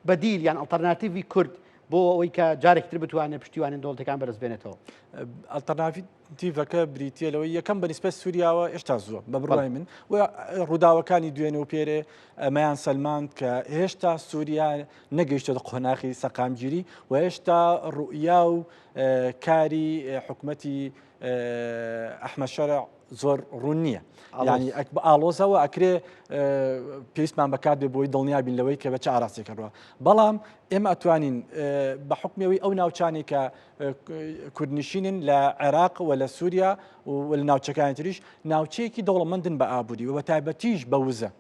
Speaker 1: بەدیل یان ئەڵتەرناتیڤی کورد بۆ ئەوەی کە جارێک تر بتوانێت پشتیوانی دەوڵەتەکان بەرز بێنێتەوە.
Speaker 2: ئەڵتەرناتیڤەکە بریتە لەوەی یەکەم بە نیسبەت سووریاوە هێشتا زووە بە بڕای من و ڕووداوەکانی دوێنێ و پێرێ ئەمەیان سەلماند کە هێشتا سووریا نەگەیشتۆتە قۆناخی سەقامگیری و هێشتا ڕوئیا و کاری حکومەتی ئەحمەد شەرع زۆر ڕوون نییە ینی ئاڵۆزەوە ئەکرێ پێویستمان بەکات بێ بۆی دڵنیابین لەوەی کە بە چ ئاراستێکە ڕوە بەڵام ئێمە ئەتوانین بە حکمەوەی ئەو ناوچانی کە کوردنشینن لە عێراق و لە سووریا و لە ناوچەکانی تریش ناوچەیەکی دەوڵەمەندن بە ئابووری و بە تایبەتیش بە وزە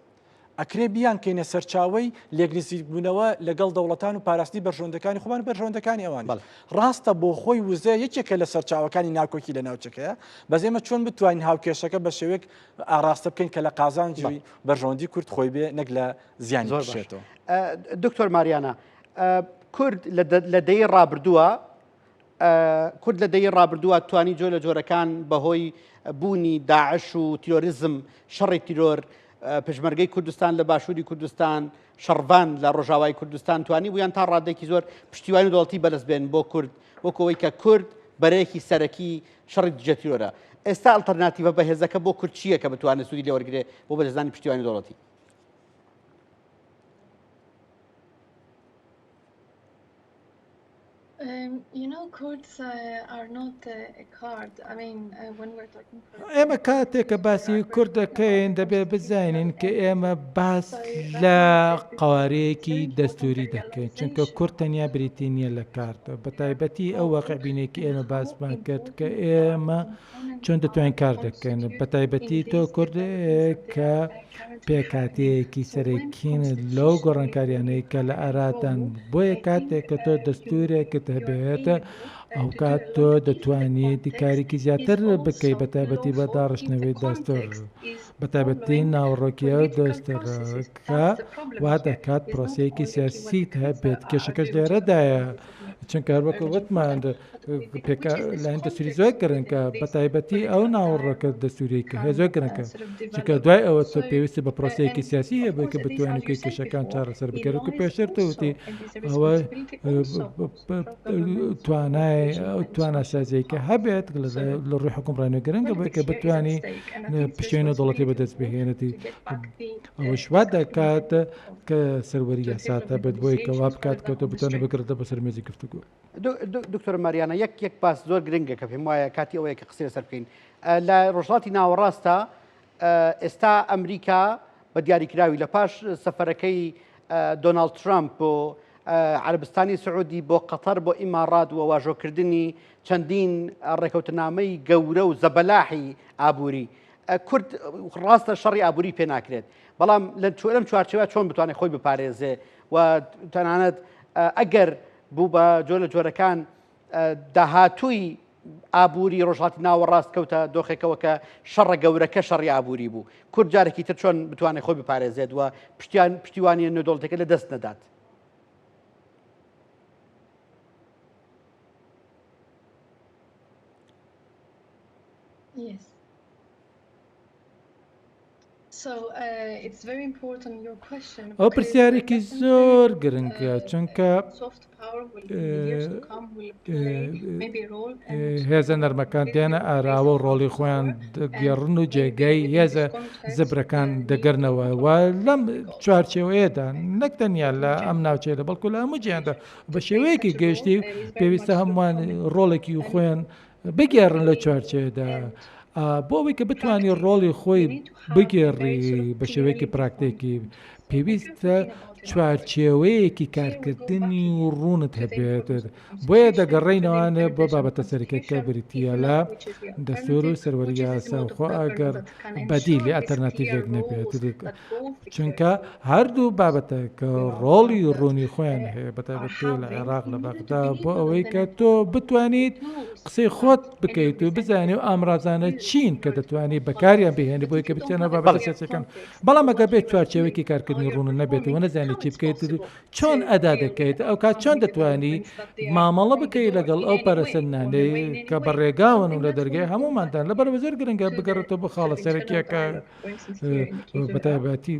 Speaker 2: ئەکرێ بیانکەینە سەرچاوەی لێکنزیکبوونەوە لەگەڵ دەوڵەتان و پاراستنی بەرژەوەندەکانی خۆمان و بەرژەوەندەکانی ئەوان.
Speaker 1: بەڵێ.
Speaker 2: ڕاستە بۆ خۆی وزە یەکێکە لە سەرچاوەکانی ناکۆکی لە ناوچەکەیە، بەس ئێمە چۆن بتوانین هاوکێشەکە بە شێوەیەک ئاڕاستە بکەین کە لە قازانجی
Speaker 1: بەڵێ.
Speaker 2: بەرژەوەندی کورد خۆی بێ نەک لە زیانی
Speaker 1: زۆر باش.
Speaker 2: بشێتەوە.
Speaker 1: دکتۆر ماریانا، کورد لە دەیەی ڕابردووە کورد لە دەیەی ڕابردووە توانی جۆر لە جۆرەکان بەهۆی بوونی داعش و تیرۆریزم، شەڕی تیرۆر، پێشمەرگەی کوردستان لە باشووری کوردستان، شەڕڤان لە ڕۆژاوای کوردستان توانی بوویان تا ڕادێکی زۆر پشتیوانی دەوڵەتی بەدەست بێن بۆ کورد، وەکو ئەوەی کە کورد بەرەیەکی سەرەکی شەڕی دژە تیرۆرە. ئێستا ئەڵتەرناتیڤە بەهێزەکە بۆ کورد چییە کە بتوانێت سوودی لێ وەرگرێ بۆ بەدەستدانی پشتیوانی دەوڵەتی؟
Speaker 3: ئێمە کاتێک کە باسی کورد دەکەین دەبێت بزانین کە ئێمە باس لە قوارەیەکی دەستوری دەکەین چونکە کورد تەنیا بریتی نییە لە کارتە بە تایبەتی ئەو واقعبینێکی ئێمە باسمان کرد کە ئێمە چۆن دەتوانین کار دەکەین بە تایبەتی تۆ کورد کە پێکهاتەیەکی سەرەکین لەو گۆڕانکاریانەی کە لە ئارادان بۆیە کاتێک کە تۆ دەستورێکت هەبێت ئەوکات تۆ دەتوانیت کارێکی زیاتر بکەیت بە تایبەتی بە داڕشتنەوەی دەستور بە تایبەتی ناوەڕۆکی ئەو دەستورە وا دەکات پرۆسەیەکی سیاسیت هەبێت کێشەکەش لێرەدایە چونکە هەروەکو وتمان لایەن دەستوری زۆر گرنگە بە تایبەتی ئەو ناوەڕۆکە دەستوری کە هەیە زۆر گرنگە چونکە دوای ئەوە تۆ پێویستی بە پرۆسەیەکی سیاسی هەیە بۆی کە بتوانین کەی کێشەکان چارەسەر بکەن وەکو پێشتر تۆ وتی ئەوە توانای ئەو تواناسازیی کە هەبێت لە ڕووی حکومڕانی گرنگە بۆی کە بتوانی پشتیوانی دەوڵەتی بەدەست بهێنێتی ئەوەش وا دەکات کە سەروەری یاسا هەبێت بۆی کە وا بکات کە تۆ بتوانێت بگرێتە بەسەر مێزی گفتوگۆ.
Speaker 1: دکتۆر ماریانا یەک یەک باس زۆر گرنگە کە پێم وایە کاتی ئەوەیە کە قسەی لەسەر بکەین لە ڕۆژهەڵاتی ناوەڕاستە ئێستا ئەمریکا بە دیاریکراوی لە پاش سەفەرەکەی دۆناڵد ترامپ بۆ عەربستانی سعودی بۆ قەتەر بۆ ئیماڕات و واژۆکردنی چەندین ڕێکەوتنامەی گەورە و زەبەلاحی ئابووری کورد ڕاستە شەڕی ئابووری پێ ناکرێت بەڵام لە چۆرم چوارچێوە چۆن بتوانێت خۆی بپارێزێ و تەنانەت ئەگەر بوو بە جۆر لە جۆرەکان داهاتووی ئابووری ڕۆژهەڵاتی ناوەڕاست کەوتە دۆخێکەوە کە شەڕە گەورەکە شەڕی ئابووری بوو کورد جارێکی تر چۆن بتوانێت خۆی بپارێزێت و پشتیان پشتیوانیە نێودەوڵەتەکە لە دەست نەدات.
Speaker 4: Yes.
Speaker 3: ئەو پرسیارێکی زۆر گرنگە چونکە هێزە نەرمەکان دێنە ئاراوە و ڕۆڵی خۆیان دەگێڕن و جێگای هێزە زبرەکان دەگەرنەوە و لەم چوارچێوەیەدا نەک تەنیا لە ئەم ناوچەیە بەڵکو لە هەموو جیهاندا بە شێوەیەکی گشتی پێویستە هەمووان ڕۆڵێکی خۆیان بگێڕن لەو چوارچێوەدا بۆ ئەوەی کە بتانی ڕۆڵی خۆی بگێڕی بە شێوەیەکی پراکتێکی پێویستە. چوارچێوەیەکی کارکردنی ڕوونت هەبێت بۆیە دەگەڕێینەوانێ بۆ بابەتە سەرەکیەکە بریتییە لە دەستور و سەروەری یاسا و خۆ ئەگەر بەدیلی ئەلتەرناتیڤێک نەبێت چونکە هەردوو بابەتەکە ڕۆڵی ڕوونی خۆیان هەیە بەتایبەتی لە عێراق لە بەغدا بۆ ئەوەی کە تۆ بتوانیت قسەی خۆت بکەیت و بزانی و ئامرازانە چین کە دەتوانی بەکاریان بهێنی بۆی کە بچێنە بابەتە سیاسیەکان بەڵام ئەگەر بێت چوارچێوەیەکی کارکردنی ڕوون نەبێت و نەزانی چی بکەیت چۆن ئەدا دەکەیت ئەو کات چۆن دەتوانی مامەڵە بکەیت لەگەڵ ئەو پەرەسەندنانەی کە بە ڕێگاون و لە دەرگای هەمووماندان لەبەرەوە زۆر گرنگە بگەڕێتەوە بۆ خاڵە سەرەکیەکە بەتایبەتی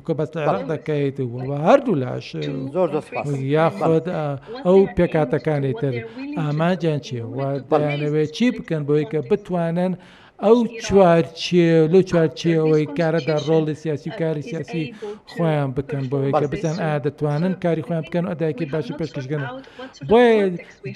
Speaker 3: کە بەس لە عێراق دەکەیت و هەردوو لاش
Speaker 1: زۆر زۆر سپاس
Speaker 3: یاخود ئەو پێکاتەکانی تر ئامانجیان چییە و دەیانەوێت چی بکەن بۆی کە بتوانن ئەو چوارچێ لەو چوارچێوەی کارەدا ڕۆڵی سیاسی و کاری سیاسی خۆیان بکەن بۆ ئەوەی کە بزان ئایا دەتوانن کاری خۆیان بکەن و ئەدایکی باشی پێشکەشگەن بۆیە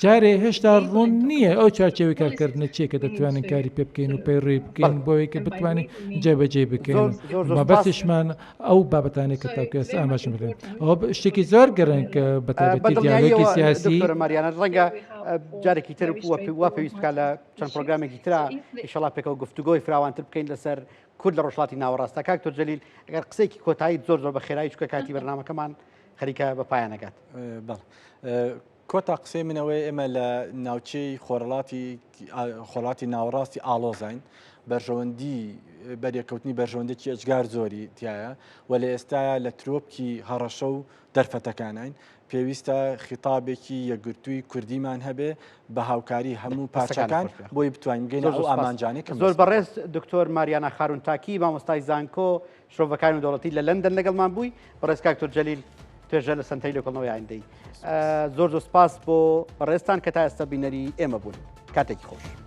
Speaker 3: جارێ هێشتا ڕوون نییە ئەو چوارچێوەی کارکردنە چیە کە دەتوانین کاری پێ بکەین و پەیڕەوی بکەین بۆ ئەوەی کە بتوانین جێبەجێی بکەین مەبەستیشمان ئەو بابەتانەی کە تاکو ئێستا ئاماژەم پێ ئەوە شتێکی زۆر گرنگ کە بە تایبەتی دیالۆگی سیاسی
Speaker 1: ماریانە ڕەنگە جارێکی تر وا پێویست بکات لە چەند پرۆگرامێکی ترا ئیشەڵا پێکەوە گفتوگۆی فراوانتر بکەین لەسەر کورد لە ڕۆژهەڵاتی ناوەڕاستە کاک دکتۆر جەلیل ئەگەر قسەیەکی کۆتایی زۆر زۆر بە خێرایی چونکە کاتی بەرنامەکەمان خەریکە بە پایان ئەگات.
Speaker 2: بەڵێ کۆتا قسەی من ئەوەیە ئێمە لە ناوچەی خۆرهەڵاتی خۆرهەڵاتی ناوەڕاستی ئاڵۆزاین بەرژەوەندی بەریەکەوتنی بەرژەوەندێکی ئەجگار زۆری تایە و لە ئێستایا لە ترۆپکی هەڕەشە و دەرفەتەکانین پێویستە خیتابێکی یەکگرتووی کوردیمان هەبێ بە هاوکاری هەموو پارچەکان بۆی بتوانین بگەینە ئەو ئامانجانەی کە
Speaker 1: زۆر بەڕێز دکتۆر ماریانا خارونتاکی مامۆستای زانکۆ شرۆڤەکاری نێودەوڵەتی لە لەندەن لەگەڵمان بووی بەڕێز کاک دکتۆر جەلیل توێژەر لە سەنتەری لێکۆڵینەوەی ئایندەی زۆر زۆر سپاس بۆ بەڕێزتان کە تا ئێستا بینەری ئێمە بوون کاتێکی خۆش.